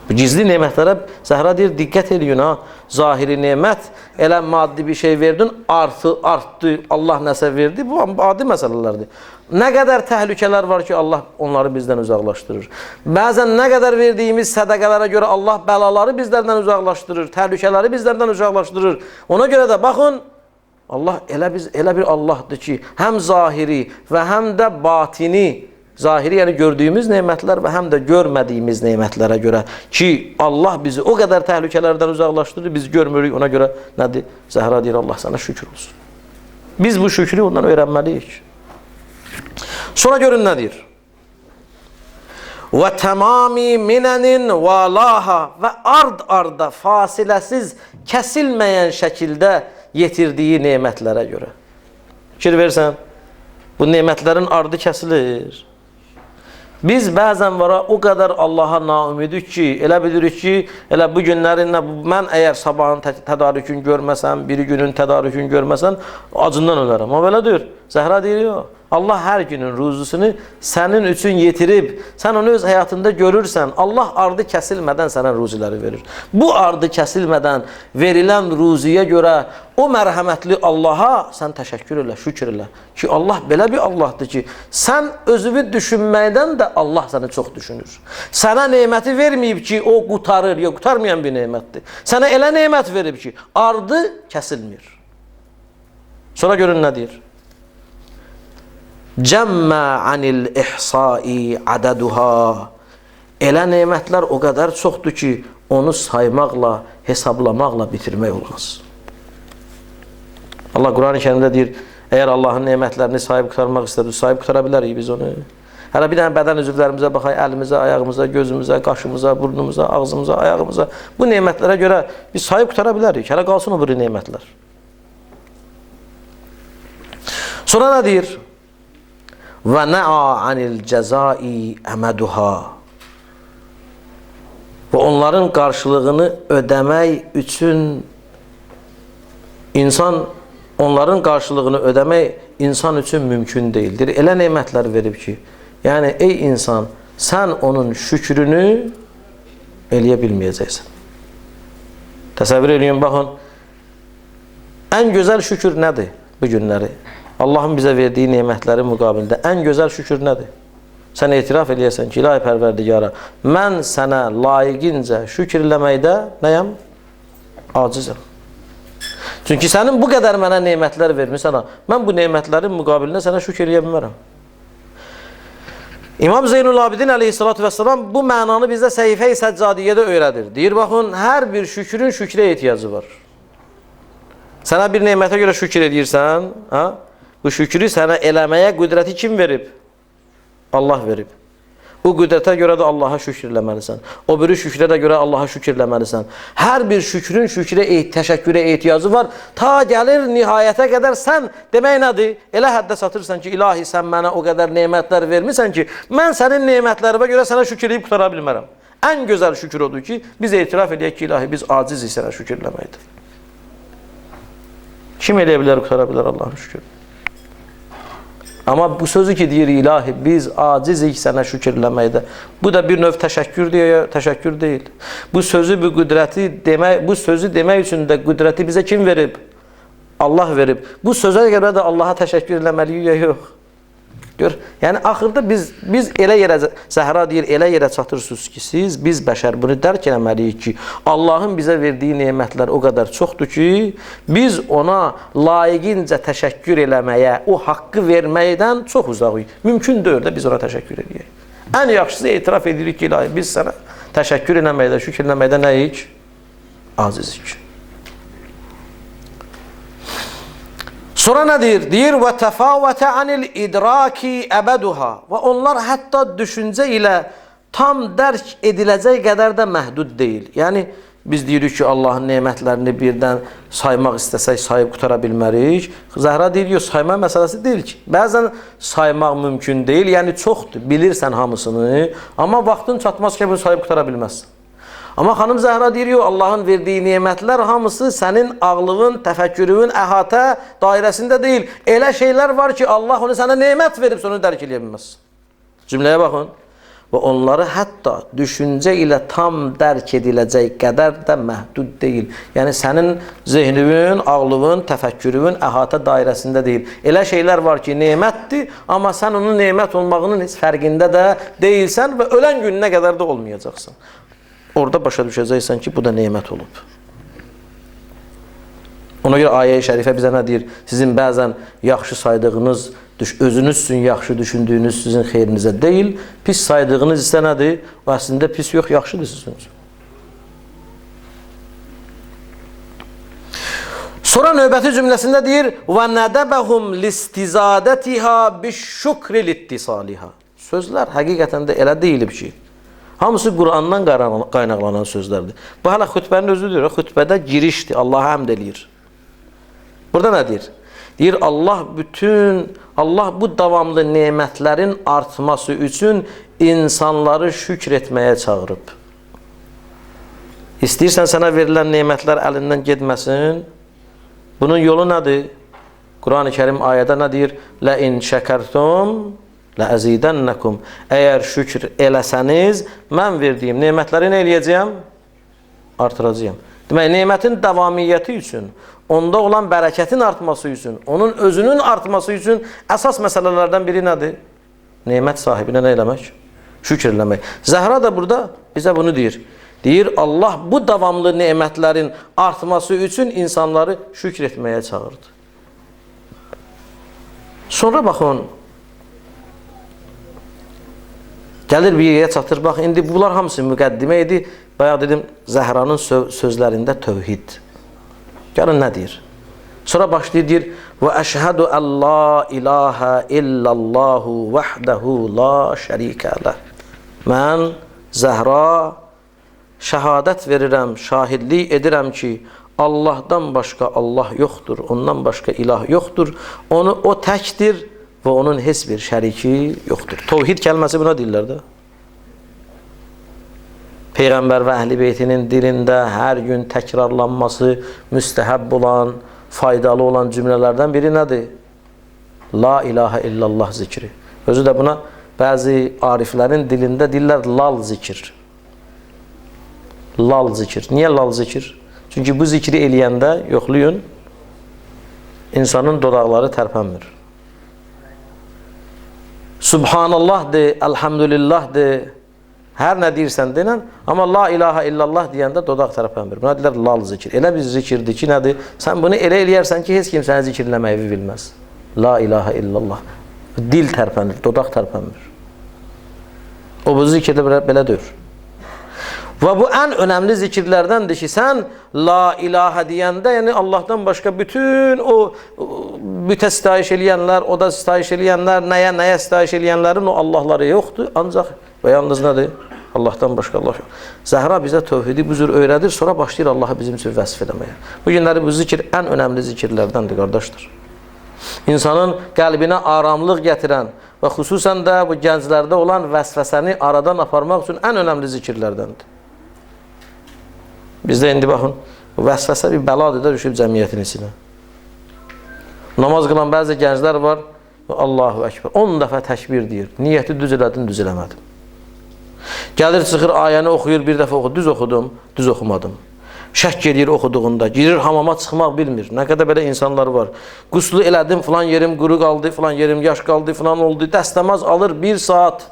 Bu gizli nemətlərə Zəhra deyir, diqqət eləyin ha. Zahiri nemət, elə maddi bir şey verdin, artdı, Allah nəsə verdi. Bu adi məsələlərdir. Nə qədər təhlükələr var ki, Allah onları bizdən uzaqlaşdırır. Bəzən nə qədər verdiyimiz sədəqələrə görə Allah bəlaları bizlərdən uzaqlaşdırır, təhlükələri bizlərdən uzaqlaşdırır. Ona görə də baxın, Allah elə bir Allahdır ki, həm zahiri və həm də batini, zahiri yəni gördüyümüz nemətlər və həm də görmədiyimiz nemətlərə görə ki, Allah bizi o qədər təhlükələrdən uzaqlaşdırır, biz görmürük, ona görə nədir? Zəhra deyir, Allah sənə şükür olsun. Biz bu şükrü ondan öyrənməliyik. Sonra görün nə deyir? Və tamami minənin valaha və ard-arda fasiləsiz kəsilməyən şəkildə yetirdiyi nemətlərə görə. Fikir versən, bu nemətlərin ardı kəsilir. Biz bəzən vara o qədər Allaha naumidik ki, elə bilirik ki, elə bu günlərin, mən əgər sabahın tədarükünü görməsəm, biri günün tədarükünü görməsəm, acından ölərəm. Amma belə deyir. Zəhra deyir, yox. Allah hər günün ruzusunu sənin üçün yetirib, sən onu öz həyatında görürsən, Allah ardı kəsilmədən sənə ruziləri verir. Bu ardı kəsilmədən verilən ruziyə görə o mərhəmətli Allaha sən təşəkkür elə, şükür elə. Ki, Allah belə bir Allahdır ki, sən özünü düşünməkdən də Allah səni çox düşünür. Sənə neməti verməyib ki, o qutarır, yox, qutarmayan bir nemətdir. Sənə elə nemət verib ki, ardı kəsilmir. Sonra görün nə deyir? Cəmmə anil ihsai adaduha. Elə nemətlər o qədər çoxdur ki, onu saymaqla, hesablamaqla bitirmək olmaz. Allah Quran-ı Kərimdə deyir, əgər Allahın nemətlərini sahib qurtarmaq istədir, sahib qurtara bilərik biz onu. Hələ bir dənə bədən üzvlərimizə baxaq, əlimizə, ayağımıza, gözümüzə, qaşımıza, burnumuza, ağzımıza, ayağımıza. Bu nemətlərə görə biz sahib qurtara bilərik. Hələ qalsın o biri nemətlər. Sonra nə deyir? Və nə'a anil cəzai əməduha. Və onların qarşılığını ödəmək üçün insan, onların qarşılığını ödəmək insan üçün mümkün deyildir. Elə nemətlər verib ki, yəni ey insan, sən onun şükrünü eləyə bilməyəcəksən. Təsəvvür eləyin, baxın, ən gözəl şükür nədir bu günləri? Allahın bizə verdiyi nemətlərin müqabilində ən gözəl şükür nədir? Sən etiraf eləyəsən ki, İlahi Pərverdigara, mən sənə layiqincə şükür eləməkdə nəyəm? Acizəm. Çünki sənin bu qədər mənə nemətlər vermirsən, mən bu nemətlərin müqabilində sənə şükür eləyə bilmərəm. İmam Zeynul Abidin əleyhissalatu vesselam bu mənanı bizə Səhifə-i Səccadiyyədə öyrədir. Deyir, baxın, hər bir şükrün şükrə ehtiyacı var. Sənə bir nemətə görə şükür edirsən, ha? Bu şükrü sənə eləməyə qüdrəti kim verib? Allah verib. Bu qüdrətə görə də Allaha şükür eləməlisən. O biri şükrə də görə Allaha şükür eləməlisən. Hər bir şükrün şükrə, təşəkkürə ehtiyacı var. Ta gəlir nihayətə qədər sən demək nədir? Elə həddə satırsan ki, ilahi sən mənə o qədər nemətlər vermirsən ki, mən sənin nemətlərimə görə sənə şükür eləyib qutara bilmərəm. Ən gözəl şükür odur ki, biz etiraf eləyək ki, ilahi biz acizik sənə şükür eləməkdir. Kim eləyə bilər, qutara bilər Allahın şükürünü? Amma bu sözü ki deyir ilahi biz acizik sənə şükür eləməkdə. Bu da bir növ təşəkkür deyə təşəkkür deyil. Bu sözü bu qüdrəti demək, bu sözü demək üçün də qüdrəti bizə kim verib? Allah verib. Bu sözə görə də Allaha təşəkkür eləməliyik ya yox? Gör. Yəni axırda biz elə yerə Zəhra deyir, elə yerə çatırsınız ki, siz biz bəşər bunu dərk eləməliyik ki, Allahın bizə verdiyi nemətlər o qədər çoxdur ki, biz ona layiqincə təşəkkür eləməyə, o haqqı verməkdən çox uzağıq. Mümkün deyil də biz ona təşəkkür eləyək. Ən yaxşısı etiraf edirik ki, ilahi biz sənə təşəkkür eləməkdə, şükür eləməkdə nəyik? Acizik. Sonra nə deyir? Deyir və təfavətə anil idraki əbəduha. Və onlar hətta düşüncə ilə tam dərk ediləcək qədər də məhdud deyil. Yəni biz deyirik ki, Allahın nemətlərini birdən saymaq istəsək sayıb qutara bilmərik. Zəhra deyir, yox, sayma məsələsi deyil ki. Bəzən saymaq mümkün deyil, yəni çoxdur, bilirsən hamısını, amma vaxtın çatmaz ki, bunu sayıb qutara bilməzsən. Amma xanım Zəhra deyir, yox, Allahın verdiyi nemətlər hamısı sənin ağlığın, təfəkkürün, əhatə dairəsində deyil. Elə şeylər var ki, Allah onu sənə nemət verib, sonra dərk eləyə bilməz. Cümləyə baxın. Və onları hətta düşüncə ilə tam dərk ediləcək qədər də məhdud deyil. Yəni sənin zehninin, ağlının, təfəkkürünün əhatə dairəsində deyil. Elə şeylər var ki, nemətdir, amma sən onun nemət olmağının heç fərqində də deyilsən və ölən gününə qədər də olmayacaqsan. Orada başa düşəcəksən ki, bu da nemət olub. Ona görə ayə-i şərifə bizə nə deyir? Sizin bəzən yaxşı saydığınız, özünüz üçün yaxşı düşündüyünüz sizin xeyrinizə deyil, pis saydığınız isə nədir? O əslində pis yox, yaxşıdır sizin üçün. Sonra növbəti cümləsində deyir: "Və nədəbəhum listizadətiha biş-şükri littisaliha." Sözlər həqiqətən də elə deyilib ki, hamısı Qurandan qaynaqlanan sözlərdir. Bu hələ xütbənin özüdür. Xütbədə girişdir. Allaha həmd eləyir. Burada nə deyir? Deyir, Allah bu davamlı nemətlərin artması üçün insanları şükr etməyə çağırıb. İstəyirsən sənə verilən nemətlər əlindən getməsin. Bunun yolu nədir? Quran-ı Kərim ayədə nə deyir? Lə in şəkərtum ləəzidənləkum. Əgər şükr eləsəniz, mən verdiyim nemətləri nə eləyəcəyəm? Artıracağam. Demək, nemətin davamiyyəti üçün, onda olan bərəkətin artması üçün, onun özünün artması üçün əsas məsələlərdən biri nədir? Nemət sahibinə nə eləmək? Şükr eləmək. Zəhra da burada bizə bunu deyir. Deyir, Allah bu davamlı nemətlərin artması üçün insanları şükr etməyə çağırdı. Sonra baxın, gəlir bir yerə çatır. Bax, indi bunlar hamısı müqəddimə idi. Bayaq dedim, Zəhranın sözlərində tövhid. Gəlin nə deyir? Sonra başlayır, deyir: Və əşhədu ən la ilahə illallahu vəhdəhu la şərikə ləh. Mən, Zəhra, şəhadət verirəm, şahidlik edirəm ki, Allahdan başqa Allah yoxdur, ondan başqa ilah yoxdur, o təkdir və onun heç bir şəriki yoxdur. Tövhid kəlməsi buna deyirlər də. Peyğəmbər və Əhl-i Beytinin dilində hər gün təkrarlanması müstəhəbb olan, faydalı olan cümlələrdən biri nədir? La ilahə illallah zikri. Özü də buna bəzi ariflərin dilində deyirlər lal zikir. Lal zikir. Niyə lal zikir? Çünki bu zikri eləyəndə, yoxlayın, insanın dodaqları tərpənmir. Subhanallah de, elhamdülillah de, hər nə deyirsən denən, amma la ilahə illallah deyəndə dodaq tərpənmir. Buna deyirlər lal zikir. Elə bir zikirdir ki, nədir? Sən bunu elə eləyərsən ki, heç kim səni zikirləməyi bilməz. La ilahə illallah. Dil tərpənir, dodaq tərpənmir. O bu zikirdə belə deyir. Və bu ən önəmli zikirlərdəndir ki, sən la ilahə deyəndə, yəni Allahdan başqa bütün o bütə sitayiş eləyənlər, o da sitayiş eləyənlər, nəyə sitayiş eləyənlərin o Allahları yoxdur. Ancaq və yalnız nədir? Allahdan başqa Allah yox. Zəhra bizə tövhidi bu cür öyrədir, sonra başlayır Allahı bizim üçün vəsf eləməyə. Bu günləri bu zikir ən önəmli zikirlərdəndir, qardaşlar. İnsanın qəlbinə aramlıq gətirən və xüsusən də bu gənclərdə olan vəsvəsəni aradan aparmaq üçün ən önəmli zikirlərdəndir. Bizdə indi baxın, vəsvəsə bir bəladır da düşüb cəmiyyətin içinə. Namaz qılan bəzi gənclər var, Allahu Əkbər, 10 dəfə təkbir deyir, niyyəti düz elədim, düz eləmədim. Gəlir, çıxır, ayəni oxuyur, bir dəfə oxu, düz oxudum, düz oxumadım. Şək eləyir oxuduğunda, girir hamama çıxmaq bilmir. Nə qədər belə insanlar var. Quslu elədim, filan yerim quru qaldı, filan yerim yaş qaldı, filan oldu. Dəstəmaz alır bir saat.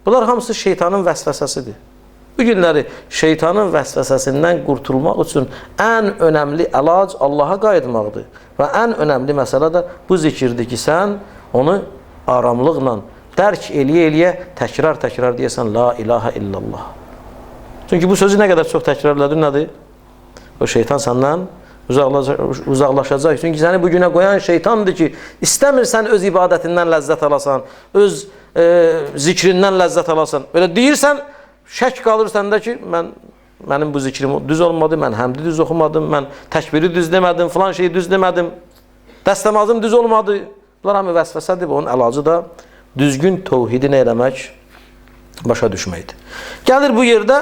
Bunlar hamısı şeytanın vəsvəsəsidir. Bu günləri şeytanın vəsvəsəsindən qurtulmaq üçün ən önəmli əlac Allaha qayıtmaqdır. Və ən önəmli məsələ də bu zikirdir ki, sən onu aramlıqla dərk eləyə-eləyə təkrar-təkrar deyəsən La ilahə illallah. Çünki bu sözü nə qədər çox təkrarladın, nədir? O şeytan səndən Uzaqlaşacaq. Çünki səni bu günə qoyan şeytandır ki, istəmirsən öz ibadətindən ləzzət alasan, öz zikrindən ləzzət alasan. Belə deyirsən, şək qalır səndə ki, mənim bu zikrim düz olmadı, mən həmdi düz oxumadım, mən təkbiri düz demədim, filan şeyi düz demədim, dəstəmazım düz olmadı. Bunlar hamı vəsvəsədir, onun əlacı da düzgün tövhidi nə eləmək, başa düşməkdir. Gəlir bu yerdə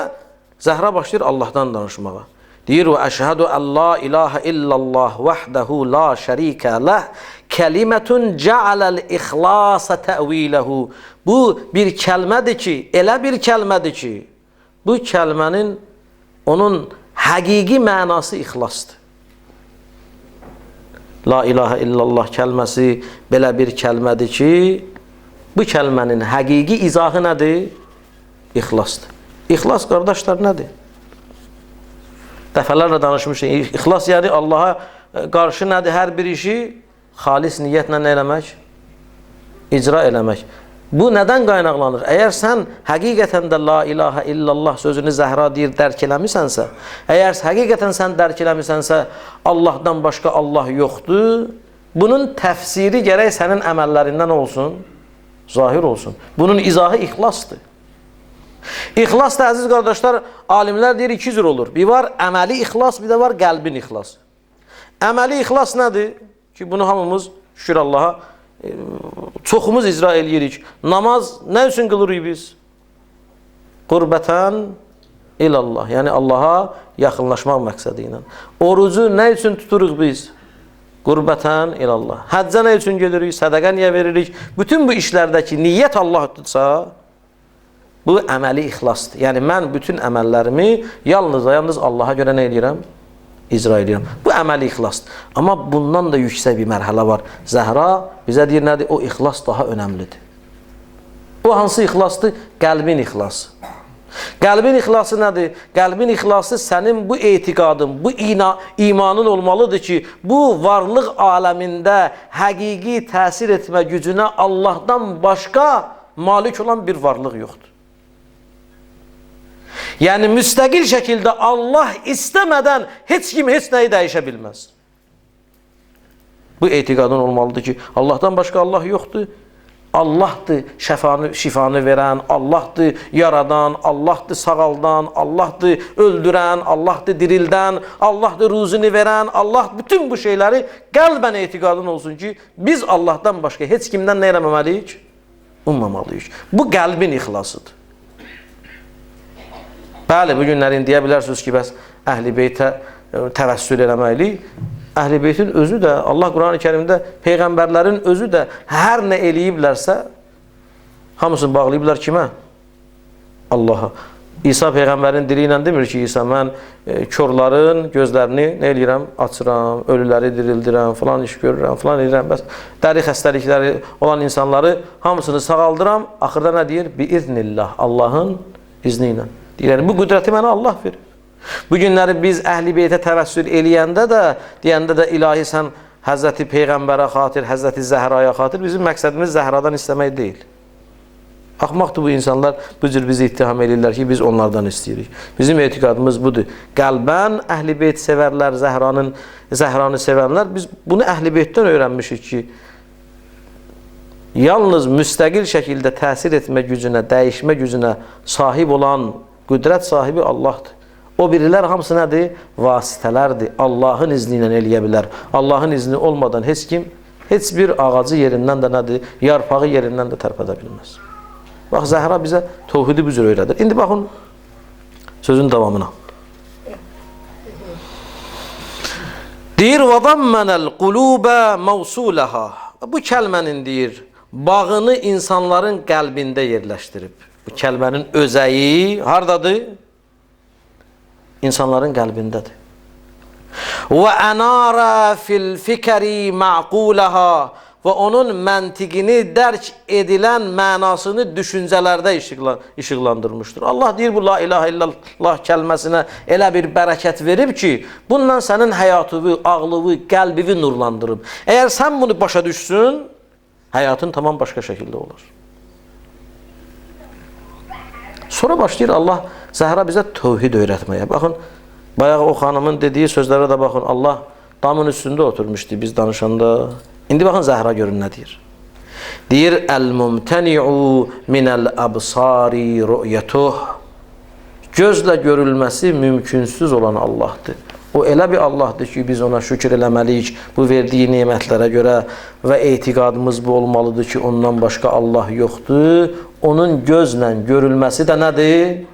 Zəhra başlayır Allahdan danışmağa. Deyir, və əşhədu ən la ilahə illallah vəhdəhu la şərikə ləh kəlimətun cəaləl ixlasa təviləhu. Bu bir kəlmədir ki, elə bir kəlmədir ki, bu kəlmənin onun həqiqi mənası ixlasdır. La ilahə illallah kəlməsi belə bir kəlmədir ki, bu kəlmənin həqiqi izahı nədir? İxlasdır. İxlas, qardaşlar, nədir? Dəfələrlə danışmışıq. İxlas yəni Allaha qarşı nədir? Hər bir işi xalis niyyətlə nə eləmək? İcra eləmək. Bu nədən qaynaqlanır? Əgər sən həqiqətən də la ilahə illallah sözünü Zəhra deyir, dərk eləmisənsə, əgər həqiqətən sən dərk eləmisənsə, Allahdan başqa Allah yoxdur, bunun təfsiri gərək sənin əməllərindən olsun, zahir olsun. Bunun izahı ixlasdır. İxlas da, əziz qardaşlar, alimlər deyir, iki cür olur. Bir var əməli ixlas, bir də var qəlbin ixlası. Əməli ixlas nədir? Ki, bunu hamımız, şükür Allaha, çoxumuz icra eləyirik. Namaz nə üçün qılırıq biz? Qurbətən ilallah, yəni Allaha yaxınlaşmaq məqsədi ilə. Orucu nə üçün tuturuq biz? Qurbətən ilallah. Həccə nə üçün gedirik? Sədəqə niyə veririk? Bütün bu işlərdəki niyyət Allah tutsa, bu əməli ixlasdır. Yəni, mən bütün əməllərimi yalnız və yalnız Allaha görə nə eləyirəm? İcra eləyirəm. Bu əməli ixlasdır. Amma bundan da yüksək bir mərhələ var. Zəhra bizə deyir nədir? O ixlas daha önəmlidir. O hansı ixlasdır? Qəlbin ixlası. Qəlbin ixlası nədir? Qəlbin ixlası sənin bu etiqadın, bu imanın olmalıdır ki, bu varlıq aləmində həqiqi təsir etmə gücünə Allahdan başqa malik olan bir varlıq yoxdur. Yəni, müstəqil şəkildə Allah istəmədən heç kim heç nəyi dəyişə bilməz. Bu etiqadın olmalıdır ki, Allahdan başqa Allah yoxdur. Allahdır şifanı verən, Allahdır yaradan, Allahdır sağaldan, Allahdır öldürən, Allahdır dirildən, Allahdır ruzunu verən, Allah bütün bu şeyləri qəlbən etiqadın olsun ki, biz Allahdan başqa heç kimdən nə eləməməliyik? Ummamalıyıq. Bu qəlbin ixlasıdır. Bəli, bu günlərin deyə bilərsiniz ki, bəs Əhl-i Beytə təvəssül eləməliyik. Əhl-i Beytin özü də, Allah Qur'an-ı Kərimdə peyğəmbərlərin özü də hər nə eləyiblərsə, hamısını bağlayıblar kimə? Allaha. İsa peyğəmbərin dili ilə demir ki, İsa, mən körların gözlərini nə eləyirəm? Açıram, ölüləri dirildirəm, filan iş görürəm, filan eləyirəm. Bəs dəri xəstəlikləri olan insanları hamısını sağaldıram. Axırda nə deyir? Biiznillah, Allahın izni ilə. Deyir, yəni, bu qüdrəti mənə Allah verir. Bu günləri biz Əhl-i Beytə təvəssül eləyəndə də, deyəndə də ilahi sən Həzrəti Peyğəmbərə xatir, Həzrəti Zəhraya xatir, bizim məqsədimiz Zəhradan istəmək deyil. Axmaqdır bu insanlar, bu cür bizi ittiham eləyirlər ki, biz onlardan istəyirik. Bizim etiqadımız budur. Qəlbən Əhl-i Beyt sevərlər, Zəhranı sevənlər, biz bunu Əhl-i Beytdən öyrənmişik ki, yalnız müstəqil şəkildə təsir etmə gücünə, dəyişmə gücünə sahib olan qüdrət sahibi Allahdır. O birilər hamısı nədir? Vasitələrdir. Allahın izni ilə eləyə bilər. Allahın izni olmadan heç kim, heç bir ağacı yerindən də nədir? Yarpağı yerindən də tərpədə bilməz. Bax, Zəhra bizə tövhidi bu cür öyrədir. İndi baxın sözün davamına. Deyir, وَضَمَّنَ الْقُلُوبَ مَوْسُولَهَا. Bu kəlmənin deyir, bağını insanların qəlbində yerləşdirib. Bu kəlmənin özəyi hardadır? İnsanların qəlbindədir. Və ənara fil fikri ma'qulaha. Və onun məntiqini dərk edilən mənasını düşüncələrdə işıqlandırmışdır. Allah deyir, bu la ilahe illallah kəlməsinə elə bir bərəkət verib ki, bununla sənin həyatını, ağlını, qəlbini nurlandırıb. Əgər sən bunu başa düşsün, həyatın tamam başqa şəkildə olur. Sonra başlayır Allah Zəhra bizə tövhid öyrətməyə. Baxın, bayağı o xanımın dediyi sözlərə də baxın. Allah Damın üstündə oturmuşdu biz danışanda. İndi baxın Zəhra görün nə deyir. Deyir, Əl-mumtəni'u minəl-əbsari rü'yətuh. Gözlə görülməsi mümkünsüz olan Allahdır. O elə bir Allahdır ki, biz ona şükür eləməliyik bu verdiyi nemətlərə görə və etiqadımız bu olmalıdır ki, ondan başqa Allah yoxdur. Onun gözlə görülməsi də nədir?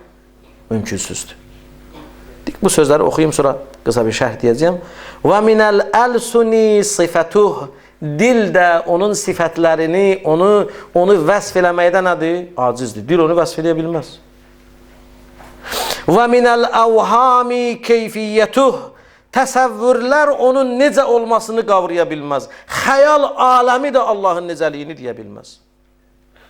Mümkünsüzdür. Bu sözləri oxuyum, sonra qısa bir şərh deyəcəyəm. Və minəl əlsuni sifətuh. Dil də onun sifətlərini, onu vəsf eləməkdə nədir? Acizdir. Dil onu vəsf eləyə bilməz. Və minəl əvhami keyfiyyətuh. Təsəvvürlər onun necə olmasını qavraya bilməz. Xəyal aləmi də Allahın necəliyini deyə bilməz.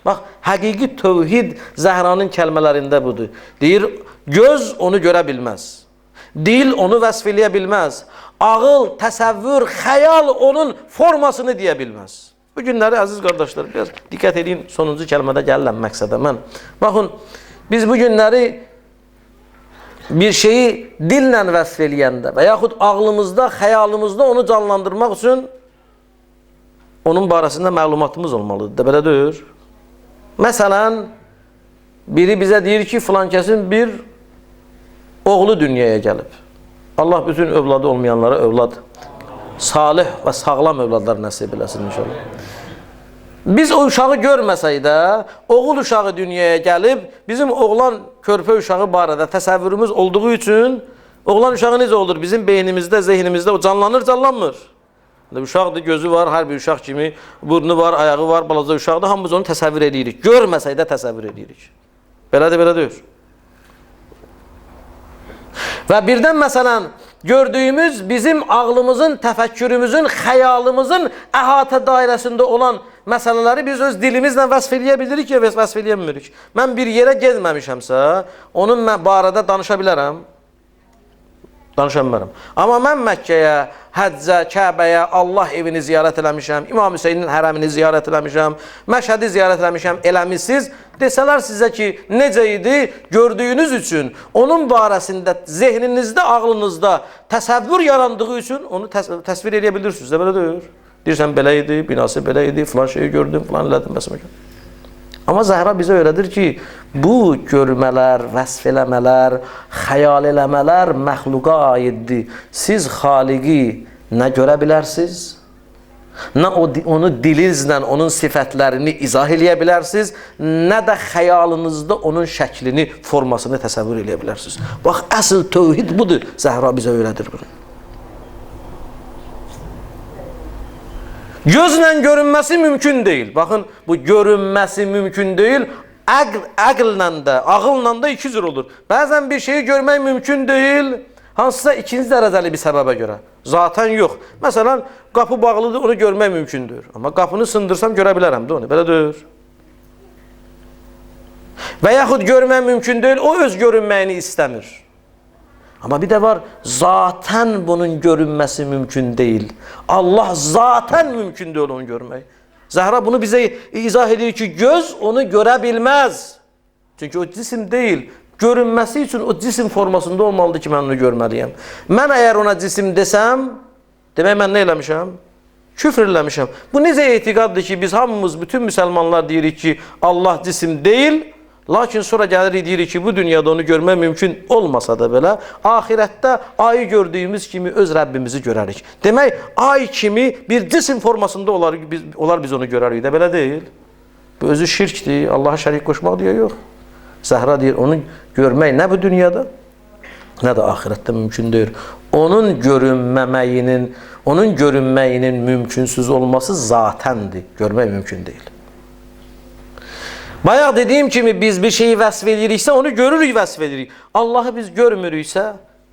Bax, həqiqi tövhid Zəhranın kəlmələrində budur. Deyir, göz onu görə bilməz. Dil onu vəsf eləyə bilməz. Ağıl, təsəvvür, xəyal onun formasını deyə bilməz. Bu günləri əziz qardaşlar, biraz diqqət edin, sonuncu kəlmədə gəlirəm məqsədə mən. Baxın, biz bu günləri bir şeyi dillə vəsf eləyəndə və yaxud ağlımızda, xəyalımızda onu canlandırmaq üçün onun barəsində məlumatımız olmalıdır. Da belə deyir. Məsələn, biri bizə deyir ki, filankəsin bir oğlu dünyaya gəlib. Allah bütün övladı olmayanlara övlad, salih və sağlam övladlar nəsib eləsin inşallah. Biz o uşağı görməsək də, oğul uşağı dünyaya gəlib, bizim oğlan körpə uşağı barədə təsəvvürümüz olduğu üçün, oğlan uşağı necə olur? Bizim beynimizdə, zehnimizdə o canlanır, canlanmır. Uşaqdır, gözü var, hər bir uşaq kimi, burnu var, ayağı var, balaca uşaqdır, hamımız onu təsəvvür edirik. Görməsək də təsəvvür edirik. Belədir, belə deyir. Və birdən məsələn, gördüyümüz bizim ağlımızın, təfəkkürümüzün, xəyalımızın əhatə dairəsində olan məsələləri biz öz dilimizlə vəsf eləyə bilirik ya vəsf eləyə bilmirik. Mən bir yerə gezməmişəmsə, onun barədə danışa bilərəm. Danışa bilmərəm. Amma mən Məkkəyə, Həccə, Kəbəyə, Allah evini ziyarət eləmişəm, İmam Hüseynin hərəmini ziyarət eləmişəm, Məşhədi ziyarət eləmişəm, eləmişsiniz. Desələr sizə ki, necə idi? Gördüyünüz üçün, onun barəsində, zehninizdə, ağlınızda təsəvvür yarandığı üçün onu təsvir eləyə bilirsiniz. Belə deyir. Deyirsən, belə idi, binası belə idi, filan şeyi gördüm, filan elədim, məsələn. Amma Zəhra bizə öyrədir ki, bu görmələr, vəsf eləmələr, xəyal eləmələr məxluqa aiddir. Siz Xaliqi nə görə bilərsiniz, nə onu dilinizlə, onun sifətlərini izah eləyə bilərsiniz, nə də xəyalınızda onun şəklini, formasını təsəvvür eləyə bilərsiniz. Bax, əsl tövhid budur. Zəhra bizə öyrədir bunu. Gözlə görünməsi mümkün deyil. Baxın, bu görünməsi mümkün deyil. Əqllə də, ağılla da iki cür olur. Bəzən bir şeyi görmək mümkün deyil, hansısa ikinci dərəcəli bir səbəbə görə. Zaten yox. Məsələn, qapı bağlıdır, onu görmək mümkündür. Amma qapını sındırsam görə bilərəm də onu. Belə deyil. Və yaxud görmək mümkün deyil, o öz görünməyini istəmir. Amma bir də var, zaten bunun görünməsi mümkün deyil. Allah zaten mümkün deyil onu görmək. Zəhra bunu bizə izah edir ki, göz onu görə bilməz. Çünki o cisim deyil. Görünməsi üçün o cisim formasında olmalıdır ki, mən onu görməliyəm. Mən əgər ona cisim desəm, demək mən nə eləmişəm? Küfr eləmişəm. Bu necə etiqaddır ki, biz hamımız, bütün müsəlmanlar deyirik ki, Allah cisim deyil. Lakin sonra gəlirik, deyirik ki, bu dünyada onu görmək mümkün olmasa da belə, ahirətdə ayı gördüyümüz kimi öz Rəbbimizi görərik. Demək, ay kimi bir cisim formasında olar biz onu görərik də, belə deyil. Bu özü şirkdir, Allaha şərik qoşmaq deyə yox. Zəhra deyir, onu görmək nə bu dünyada, nə də ahirətdə mümkün deyil. Onun görünməməyinin, onun görünməyinin mümkünsüz olması zatəndir, görmək mümkün deyil. Bayaq dediyim kimi biz bir şeyi vəsf ediriksə, onu görürük, vəsf edirik. Allahı biz görmürüksə,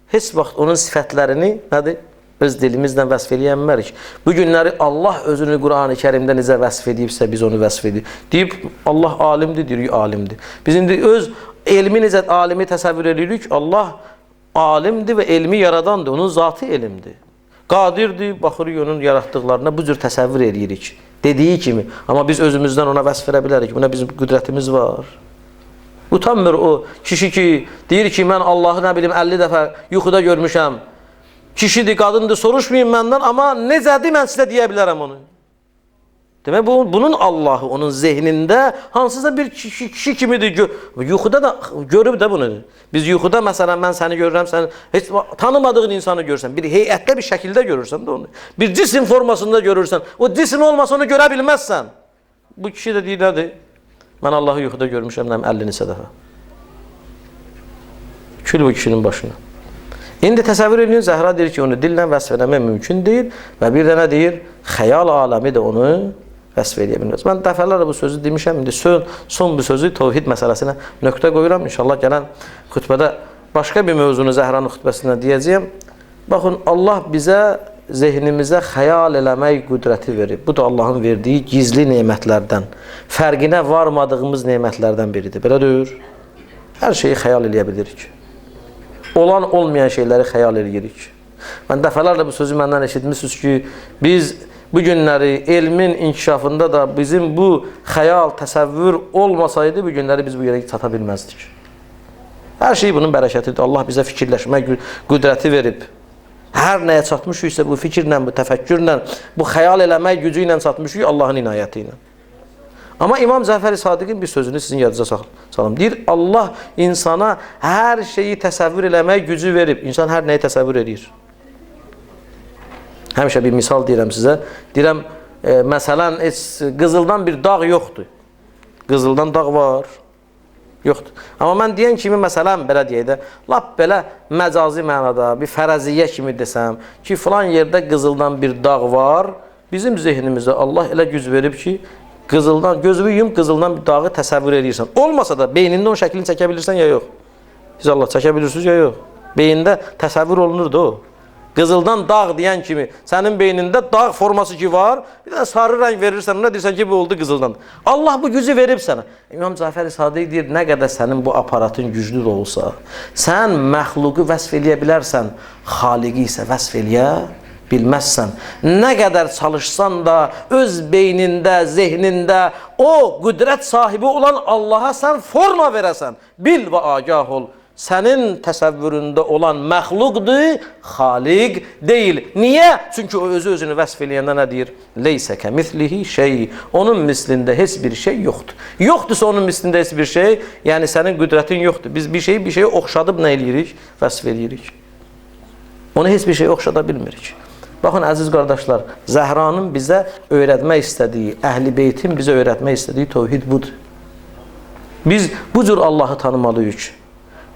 heç vaxt onun sifətlərini nədir? Öz dilimizlə vəsf eləyə bilmərik. Bu günləri Allah özünü Qur'an-ı Kərimdə necə vəsf edibsə, biz onu vəsf edirik. Deyib, Allah alimdir, deyirik, alimdir. Biz indi öz elmi necə alimi təsəvvür edirik? Allah alimdir və elmi yaradandır, onun zatı elmdir. Qadirdir, baxırıq onun yaratdıqlarına, bu cür təsəvvür edirik. Dediyi kimi. Amma biz özümüzdən ona vəsf verə bilərik. Buna bizim qüdrətimiz var. Utanmır o kişi ki, deyir ki, mən Allahı nə bilim 50 dəfə yuxuda görmüşəm. Kişidir, qadındır, soruşmayın məndən, amma necədir mən sizə deyə bilərəm onu. Demək, bunun Allahı onun zehnində hansısa bir kişi kimidir. Yuxuda da görüb də bunu. Biz yuxuda məsələn, mən səni görürəm, sən heç tanımadığın insanı görürsən, bir heyətdə bir şəkildə görürsən də onu. Bir cisim formasında görürsən, o cisim olmasa onu görə bilməzsən. Bu kişi də deyir, nədir? Mən Allahı yuxuda görmüşəm, 50 neçə dəfə. Kül bu kişinin başına. İndi təsəvvür edin, Zəhra deyir ki, onu dillə vəsf eləmək mümkün deyil və bir də nə deyir? Xəyal aləmi də onu vəsf eləyə bilməz. Mən dəfələrlə bu sözü demişəm, indi son bu sözü tovhid məsələsinə nöqtə qoyuram. İnşallah gələn xütbədə başqa bir mövzunu Zəhranın xütbəsindən deyəcəyəm. Baxın, Allah bizə zehnimizə xəyal eləmək qüdrəti verib. Bu da Allahın verdiyi gizli nemətlərdən, fərqinə varmadığımız nemətlərdən biridir. Belə deyir, hər şeyi xəyal eləyə bilirik. Olan olmayan şeyləri xəyal eləyirik. Mən dəfələrlə bu sözü məndən eşitmişsiniz ki, biz bu günləri elmin inkişafında da bizim bu xəyal, təsəvvür olmasaydı bu günləri biz bu yerə çata bilməzdik. Hər şey bunun bərəkətidir. Allah bizə fikirləşmə qüdrəti verib. Hər nəyə çatmışıqsa bu fikirlə, bu təfəkkürlə, bu xəyal eləmək gücü ilə çatmışıq Allahın inayəti ilə. Amma İmam Cəfəri Sadiqin bir sözünü sizin yadınıza salım. Deyir, Allah insana hər şeyi təsəvvür eləmək gücü verib. İnsan hər nəyi təsəvvür edir. Həmişə bir misal deyirəm sizə. Deyirəm, məsələn, heç qızıldan bir dağ yoxdur. Qızıldan dağ var. Yoxdur. Amma mən deyən kimi, məsələn, belə deyək də, lap belə məcazi mənada, bir fərəziyyə kimi desəm ki, filan yerdə qızıldan bir dağ var, bizim zehnimizə Allah elə güc verib ki, qızıldan, gözünü yum, qızıldan bir dağı təsəvvür edirsən. Olmasa da beynində onun şəklini çəkə bilirsən ya yox. Siz Allah çəkə bilirsiniz ya yox. Beyində təsəvvür olunurdu o. Qızıldan dağ deyən kimi sənin beynində dağ forması ki var, bir dənə sarı rəng verirsən, ona deyirsən ki, bu oldu qızıldan. Allah bu gücü verib sənə. İmam Cəfəri Sadiq deyir, nə qədər sənin bu aparatın güclü də olsa, sən məxluqu vəsf eləyə bilərsən, xaliqi isə vəsf eləyə bilməzsən. Nə qədər çalışsan da öz beynində, zehnində o qüdrət sahibi olan Allaha sən forma verəsən. Bil və agah ol. Sənin təsəvvüründə olan məxluqdur, xaliq deyil. Niyə? Çünki o özü özünü vəsf eləyəndə nə deyir? Leysə kəmislihi şey. Onun mislində heç bir şey yoxdur. Yoxdursa onun mislində heç bir şey, yəni sənin qüdrətin yoxdur. Biz bir şeyi bir şeyi oxşadıb nə eləyirik? Vəsf eləyirik. Onu heç bir şeyi oxşada bilmirik. Baxın, əziz qardaşlar, Zəhranın bizə öyrətmək istədiyi, Əhl-i Beytin bizə öyrətmək istədiyi tövhid budur. Biz bu cür Allahı tanımalıyıq.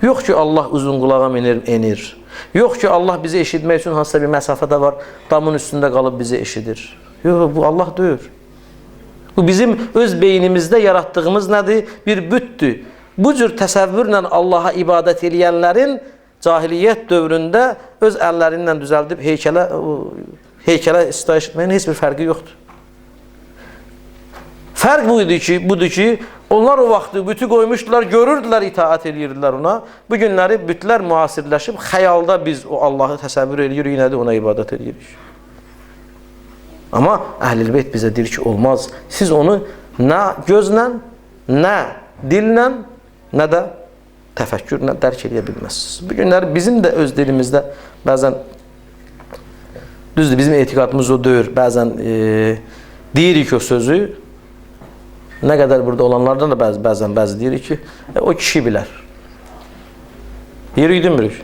Yox ki, Allah uzun qulağa minir, enir. Yox ki, Allah bizi eşitmək üçün hansısa bir məsafədə var, damın üstündə qalıb bizi eşidir. Yox, bu Allah deyil. Bu bizim öz beynimizdə yaratdığımız nədir? Bir bütdür. Bu cür təsəvvürlə Allaha ibadət eləyənlərin cahiliyyət dövründə öz əlləri ilə düzəldib heykələ sitayiş etməyin heç bir fərqi yoxdur. Fərq budur ki, onlar o vaxtı bütü qoymuşdular, görürdülər, itaat edirdilər ona. Bu günləri bütlər müasirləşib, xəyalda biz o Allahı təsəvvür edirik, yenə də ona ibadət edirik. Amma Əhl-i Beyt bizə deyir ki, olmaz. Siz onu nə gözlə, nə dillə, nə də təfəkkürlə dərk edə bilməzsiniz. Bu günləri bizim də öz dilimizdə bəzən, düzdür, bizim etiqadımız o deyir, bəzən deyirik o sözü, nə qədər burada olanlardan da bəzən bəzi deyirik ki, o kişi bilər. Deyirik, demirik.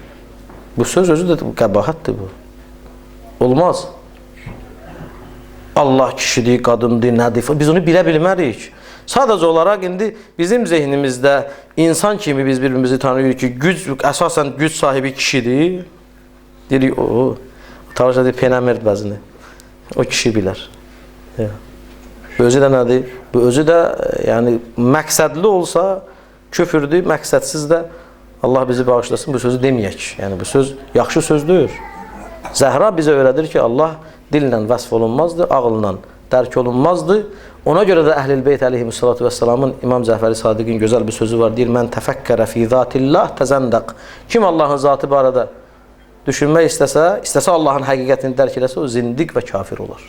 Bu söz özü də qəbahətdir bu. Olmaz. Allah kişidir, qadındır, nədir? Biz onu bilə bilmərik. Sadəcə olaraq indi bizim zehnimizdə insan kimi biz birbirimizi tanıyırıq ki, güc, əsasən güc sahibi kişidir. Deyirik, o, tarixdə deyir, penəmir bəzini. O kişi bilər. Ya. Bu özü də nədir? Bu özü də yəni, məqsədli olsa küfürdür, məqsədsiz də Allah bizi bağışlasın, bu sözü deməyək. Yəni bu söz yaxşı söz deyil. Zəhra bizə öyrədir ki, Allah dillə vəsf olunmazdı, ağılla dərk olunmazdı. Ona görə də Əhl-i Beyt əleyhissalatu vesselamın İmam Cəfəri Sadiqin gözəl bir sözü var. Deyir, mən təfəkkərə fi zatillah təzəndəq. Kim Allahın zatı barədə düşünmək istəsə, istəsə Allahın həqiqətini dərk eləsə, o zindiq və kafir olar.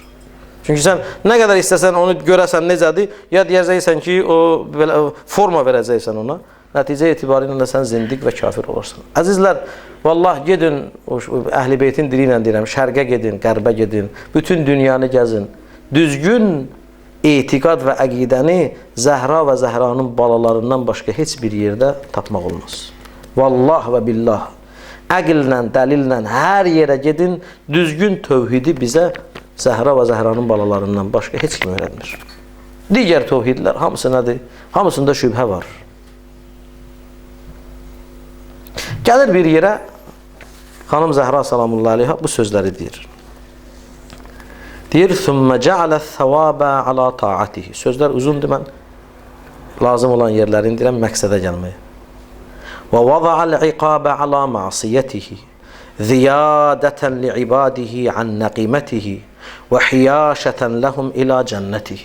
Çünki sən nə qədər istəsən onu görəsən necədir, ya deyəcəksən ki, o belə forma verəcəksən ona. Nəticə etibarilə də sən zindiq və kafir olarsan. Əzizlər, vallah gedin, Əhl-i Beytin dili ilə deyirəm, şərqə gedin, qərbə gedin, bütün dünyanı gəzin. Düzgün etiqad və əqidəni Zəhra və Zəhranın balalarından başqa heç bir yerdə tapmaq olmaz. Vallah və billah, əqillə, dəlillə hər yerə gedin, düzgün tövhidi bizə Zəhra və Zəhranın balalarından başqa heç kim öyrənmir. Digər tövhidlər hamısı nədir? Hamısında şübhə var. Gəlir bir yerə, xanım Zəhra salamullah aleyha bu sözləri deyir. Deyir, ثُمَّ جَعَلَ الثَّوَابَ عَلَى طَاعَتِهِ. Sözlər uzundur, mən lazım olan yerlərini deyirəm, məqsədə gəlməyə. وَوَضَعَ الْعِقَابَ عَلَى مَعْصِيَتِهِ زِيَادَةً لِعِبَادِهِ عَنْ نَقِمَتِهِ وَحِيَاشَةً لَهُمْ إِلَى جَنَّتِهِ.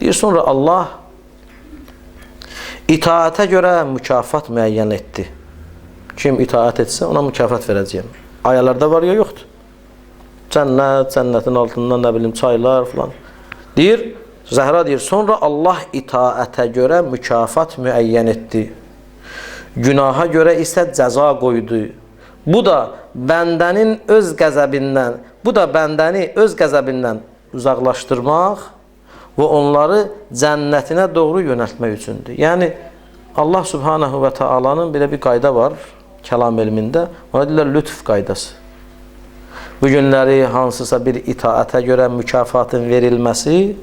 Deyir, sonra Allah itaətə görə mükafat müəyyən etdi. Kim itaət etsə, ona mükafat verəcəyəm. Ayələrdə var ya yoxdur? Cənnət, cənnətin altından nə bilim çaylar filan. Deyir, Zəhra deyir, sonra Allah itaətə görə mükafat müəyyən etdi. Günaha görə isə cəza qoydu. Bu da bəndənin öz qəzəbindən, bu da bəndəni öz qəzəbindən uzaqlaşdırmaq və onları cənnətinə doğru yönəltmək üçündür. Yəni Allah Subhanahu və Taala'nın belə bir qayda var kəlam elmində. Ona deyirlər lütf qaydası. Bu günləri hansısa bir itaətə görə mükafatın verilməsi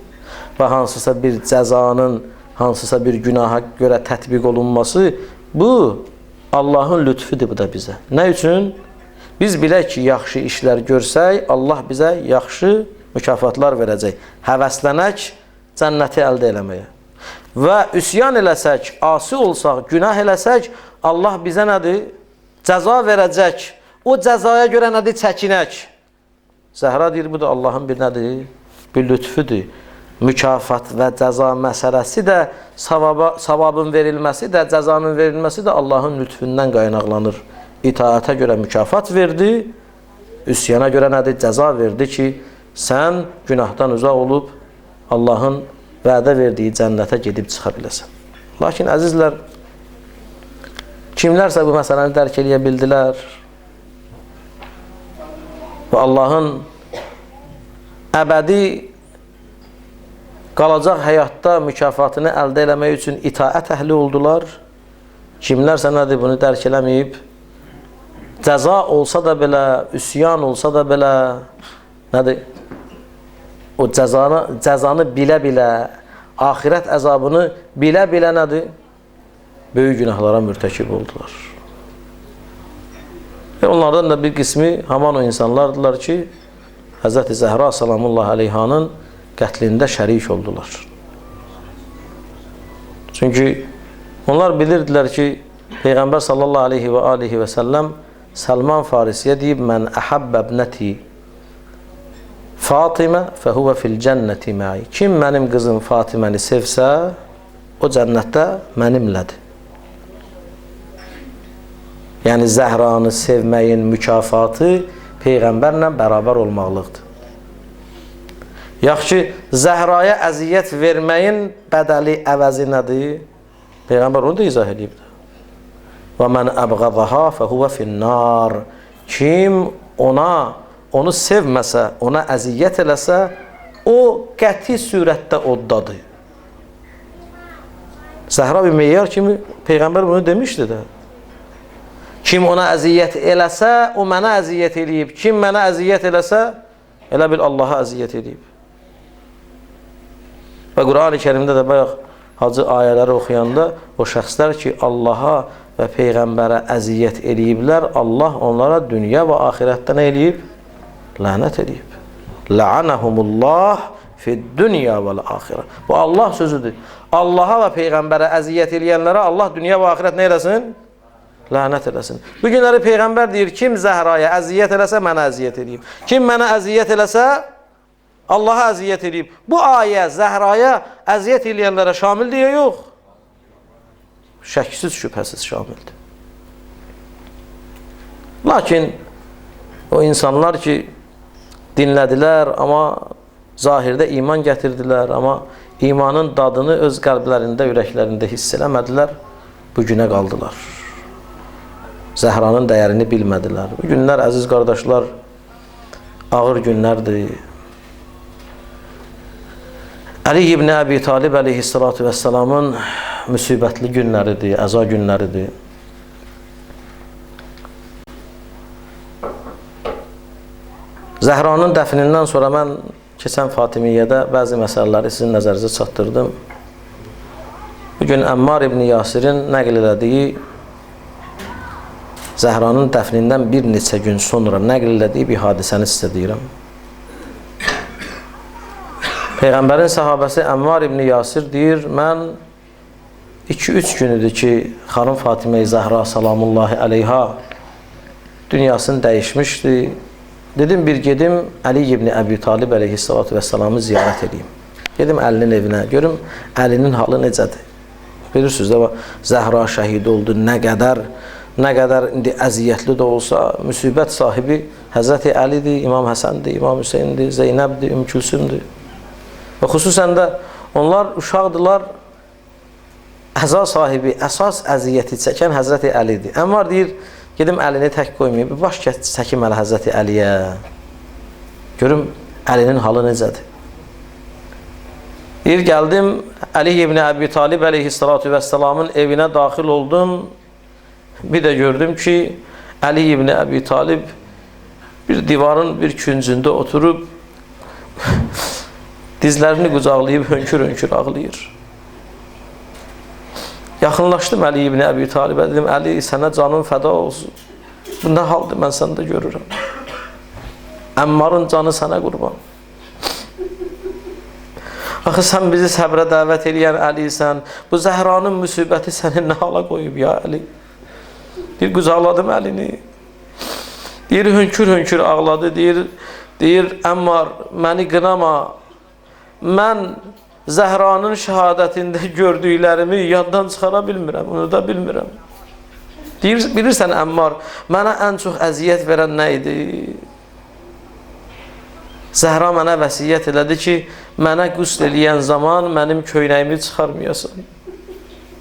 və hansısa bir cəzanın, hansısa bir günaha görə tətbiq olunması, bu Allahın lütfüdür bu da bizə. Nə üçün? Biz bilək ki, yaxşı işlər görsək, Allah bizə yaxşı mükafatlar verəcək. Həvəslənək cənnəti əldə eləməyə. Və üsyan eləsək, asi olsaq, günah eləsək, Allah bizə nədir? Cəza verəcək. O cəzaya görə nədir? Çəkinək. Zəhra deyir, bu da Allahın bir nədir? Bir lütfüdür. Mükafat və cəza məsələsi də, savabın verilməsi də, cəzanın verilməsi də Allahın lütfündən qaynaqlanır. İtaətə görə mükafat verdi, üsyana görə nədir? Cəza verdi ki, sən günahdan uzaq olub Allahın vədə verdiyi cənnətə gedib çıxa biləsən. Lakin əzizlər, kimlərsə bu məsələni dərk eləyə bildilər və Allahın əbədi qalacaq həyatda mükafatını əldə eləmək üçün itaət əhli oldular. Kimlərsə nədir bunu dərk eləməyib, cəza olsa da belə, üsyan olsa da belə, nədir? O cəzanı bilə-bilə, axirət əzabını bilə-bilə nədir? Böyük günahlara mürtəkib oldular. Və onlardan da bir qismi haman o insanlardılar ki, Həzrəti Zəhra salamullah aleyhanın qətlində şərik oldular. Çünki onlar bilirdilər ki, Peyğəmbər sallallahu aleyhi və alihi və səlləm Səlman Farisiyə deyib, mən əhabbə ibnəti Fatimə fəhuvə fil cənnəti məi. Kim mənim qızım Fatiməni sevsə, o cənnətdə mənimlədir. Yəni Zəhranı sevməyin mükafatı Peyğəmbərlə bərabər olmaqlıqdır. Yaxşı, Zəhraya əziyyət verməyin bədəli əvəzi nədir? Peyğəmbər onu da izah edibdir. Və mən əbğəzaha fəhuvə finnar. Kim onu sevməsə, ona əziyyət eləsə, o qəti sürətdə oddadır. Zəhra bir meyar kimi Peyğəmbər bunu demişdi də. Kim ona əziyyət eləsə, o mənə əziyyət eləyib. Kim mənə əziyyət eləsə, elə bil Allaha əziyyət eləyib. Və Qur'an-ı Kərimdə də bayaq hacı ayələri oxuyanda o şəxslər ki, Allaha və Peyğəmbərə əziyyət eləyiblər, Allah onlara dünya və axirətdə nə eləyib? Lənət eləyib. La'anahumullah fid-dünya vəl-axirə. Bu Allah sözüdür. Allaha və Peyğəmbərə əziyyət eləyənlərə Allah dünya və axirət nə eləsin? Lənət eləsin. Bu günləri Peyğəmbər deyir, kim Zəhraya əziyyət eləsə, mənə əziyyət eləyib. Kim mənə əziyyət eləsə, Allaha əziyyət eləyib. Bu ayə Zəhraya əziyyət eləyənlərə şamil deyə yox. Şəksiz, şübhəsiz şamildir. Lakin o insanlar ki, dinlədilər, amma zahirdə iman gətirdilər, amma imanın dadını öz qəlblərində, ürəklərində hiss eləmədilər. Bu günə qaldılar. Zəhranın dəyərini bilmədilər. Bu günlər, əziz qardaşlar, ağır günlərdir. Əli ibn Əbi Talib əleyhissalatu vəssalamın müsibətli günləridir, əza günləridir. Zəhranın dəfnindən sonra mən keçən Fatimiyyədə bəzi məsələləri sizin nəzərinizə çatdırdım. Bugün Əmmar ibn Yasirin nəql elədiyi, Zəhranın dəfnindən bir neçə gün sonra nəql elədiyi bir hadisəni sizə deyirəm. Peyğəmbərin səhabəsi Əmmar ibn Yasir deyir, mən 2-3 gün idi ki, xanım Fatimə-i Zəhra salamullahi əleyha dünyasını dəyişmişdi. Dedim, bir gedim Əli ibn Əbi Talib əleyhissalatu vəssalamı ziyarət edeyim. Gedim Əlinin evinə, görüm Əlinin halı necədir. Bilirsiniz də, Zəhra şəhid oldu, nə qədər indi əziyyətli də olsa, müsibət sahibi Həzrəti Əlidir, İmam Həsəndir, İmam Hüseyndir, Zeynəbdir, Ümmü Külsümdür. Və xüsusən də onlar uşaqdılar, əza sahibi, əsas əziyyəti çəkən Həzrəti Əlidir. Əmmar deyir, gedim Əlini tək qoymayayım, bir baş çəkim hələ Həzrəti Əliyə. Görüm Əlinin halı necədir. Deyir, gəldim Əli ibn Əbi Talib əleyhissalatu vəssalamın evinə daxil oldum. Bir də gördüm ki, Əli ibn Əbi Talib bir divarın bir küncündə oturub dizlərini qucaqlayıb hönkür-hönkür ağlayır. Yaxınlaşdım Əli ibn Əbi Talibə, dedim, Əli, sənə canım fəda olsun. Bu nə haldır, mən səndə görürəm. Əmmarın canı sənə qurban. Axı, sən bizi səbrə dəvət eləyən Əlisən, bu Zəhranın müsibəti səni nə hala qoyub ya Əli? Deyir, qucaqladım Əlini. Deyir, hönkür-hönkür ağladı, deyir, Əmmar, məni qınama, mən Zəhranın şəhadətində gördüklərimi yaddan çıxara bilmirəm, unuda bilmirəm. Deyir, bilirsən Əmmar, mənə ən çox əziyyət verən nə idi? Zəhra mənə vəsiyyət elədi ki, mənə qüsl eləyən zaman mənim köynəyimi çıxarmayasan.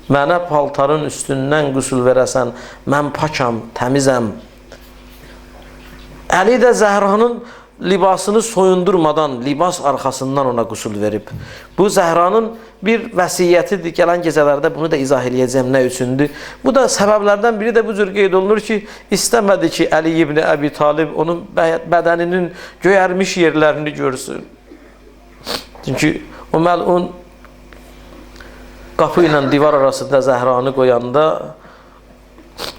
Mənə paltarın üstündən qüsl verəsən, mən pakam, təmizəm. Əli də Zəhranın libasını soyundurmadan, libas arxasından ona qüsl verib. Bu Zəhranın bir vəsiyyətidir. Gələn gecələrdə bunu da izah eləyəcəm nə üçündür. Bu da səbəblərdən biri də bu cür qeyd olunur ki, istəmədi ki, Əli ibn Əbi Talib onun bədəninin göyərmiş yerlərini görsün. Çünki o məlun qapı ilə divar arasında Zəhranı qoyanda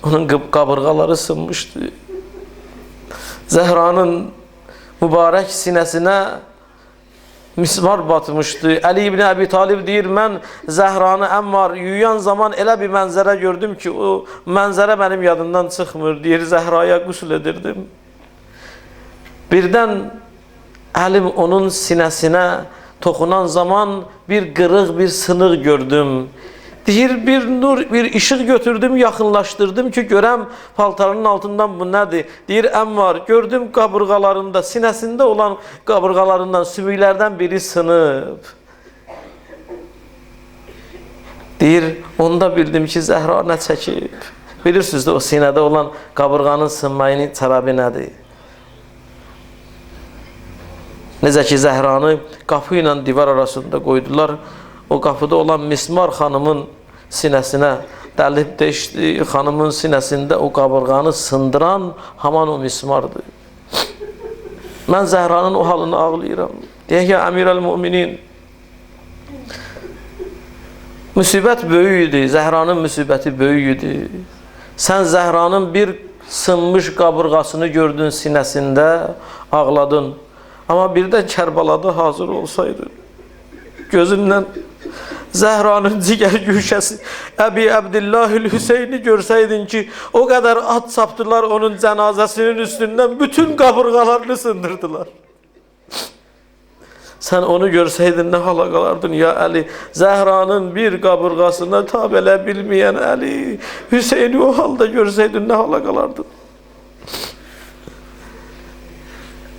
onun qabırğaları sınmışdı. Zəhranın mübarək sinəsinə mismar batmışdı. Əli ibn Əbi Talib deyir, mən Zəhranı Əmmar yuyan zaman elə bir mənzərə gördüm ki, o mənzərə mənim yadımdan çıxmır. Deyir, Zəhraya qüsl edirdim. Birdən əlim onun sinəsinə toxunan zaman bir qırıq, bir sınıq gördüm. Deyir, bir nur, bir işıq götürdüm, yaxınlaşdırdım ki, görəm paltarının altından bu nədir? Deyir, Əmmar, gördüm qabırğalarında, sinəsində olan qabırğalarından, sümüklərdən biri sınıb. Deyir, onda bildim ki, Zəhra nə çəkib? Bilirsiniz də, o sinədə olan qabırğanın sınmayının səbəbi nədir? Necə ki, Zəhranı qapı ilə divar arasında qoydular, o qapıda olan mismar xanımın sinəsinə dəlib deşdi, xanımın sinəsində o qabırğanı sındıran haman o mismardır. Mən Zəhranın o halını ağlayıram. Deyək ya Əmir-əl-Müminin, müsibət böyük idi, Zəhranın müsibəti böyük idi. Sən Zəhranın bir sınmış qabırğasını gördün sinəsində, ağladın. Amma bir də Kərbalada hazır olsaydın, gözümlə Zəhranın cigər güşəsi Əbi Əbdillahül Hüseyni görsəydin ki, o qədər at çapdılar onun cənazəsinin üstündən, bütün qabırğalarını sındırdılar. Sən onu görsəydin nə hala qalardın ya Əli? Zəhranın bir qabırğasına tab elə bilməyən Əli, Hüseyni o halda görsəydin nə hala qalardın?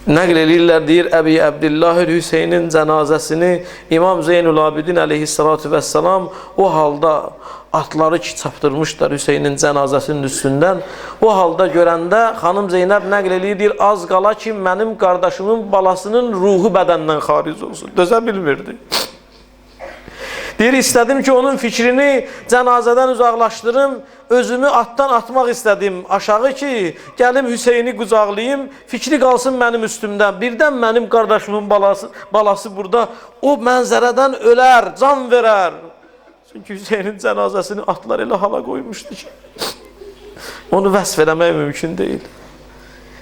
Nəql eləyirlər, deyir Əbi Əbdillahül Hüseynin cənazəsini İmam Zeynül Abidin əleyhissalatu vəssalam o halda atları ki çapdırmışlar Hüseynin cənazəsinin üstündən. O halda görəndə xanım Zeynəb nəql eləyir, deyir az qala ki mənim qardaşımın balasının ruhu bədəndən xaric olsun. Dözə bilmirdi. Deyir, istədim ki, onun fikrini cənazədən uzaqlaşdırım, özümü atdan atmaq istədim aşağı ki, gəlim Hüseyni qucaqlayım, fikri qalsın mənim üstümdən. Birdən mənim qardaşımın balası burada o mənzərədən ölər, can verər. Çünki Hüseynin cənazəsini atlar elə hala qoymuşdu ki, onu vəsf eləmək mümkün deyil.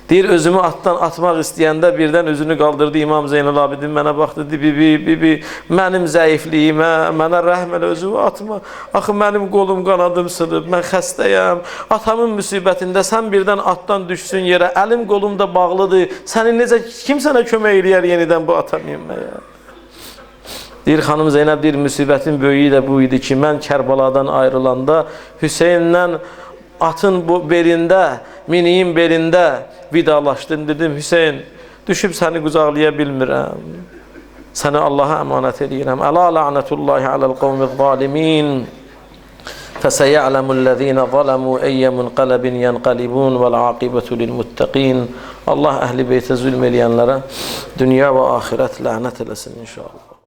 Deyir, özümü atdan atmaq istəyəndə birdən özünü qaldırdı İmam Zeynəl Abidin mənə baxdı, dedi, bibi, bibi, mənim zəifliyimə, mənə rəhm elə, özümü atma. Axı mənim qolum qanadım sınıb, mən xəstəyəm. Atamın müsibətində sən birdən atdan düşsün yerə, əlim qolum da bağlıdır. Səni necə, kim sənə kömək eləyər yenidən bu ata minməyə? Deyir, xanım Zeynəb, deyir, müsibətin böyüyü də bu idi ki, mən Kərbaladan ayrılanda Hüseynlə atın bu belində, miniyin belində vidalaşdım. Dedim, Hüseyn, düşüb səni qucaqlaya bilmirəm. Səni Allaha əmanət edirəm. Əla la'nətullahi aləl qavmiz zalimin. Fəsəyə'ləmullezîne zalemû eyye munqalebin yenqalibûn vel-âqibetu lil-muttaqîn. Allah əhl-i beytə zülm eləyənlərə dünya və axirət lənət eləsin inşallah.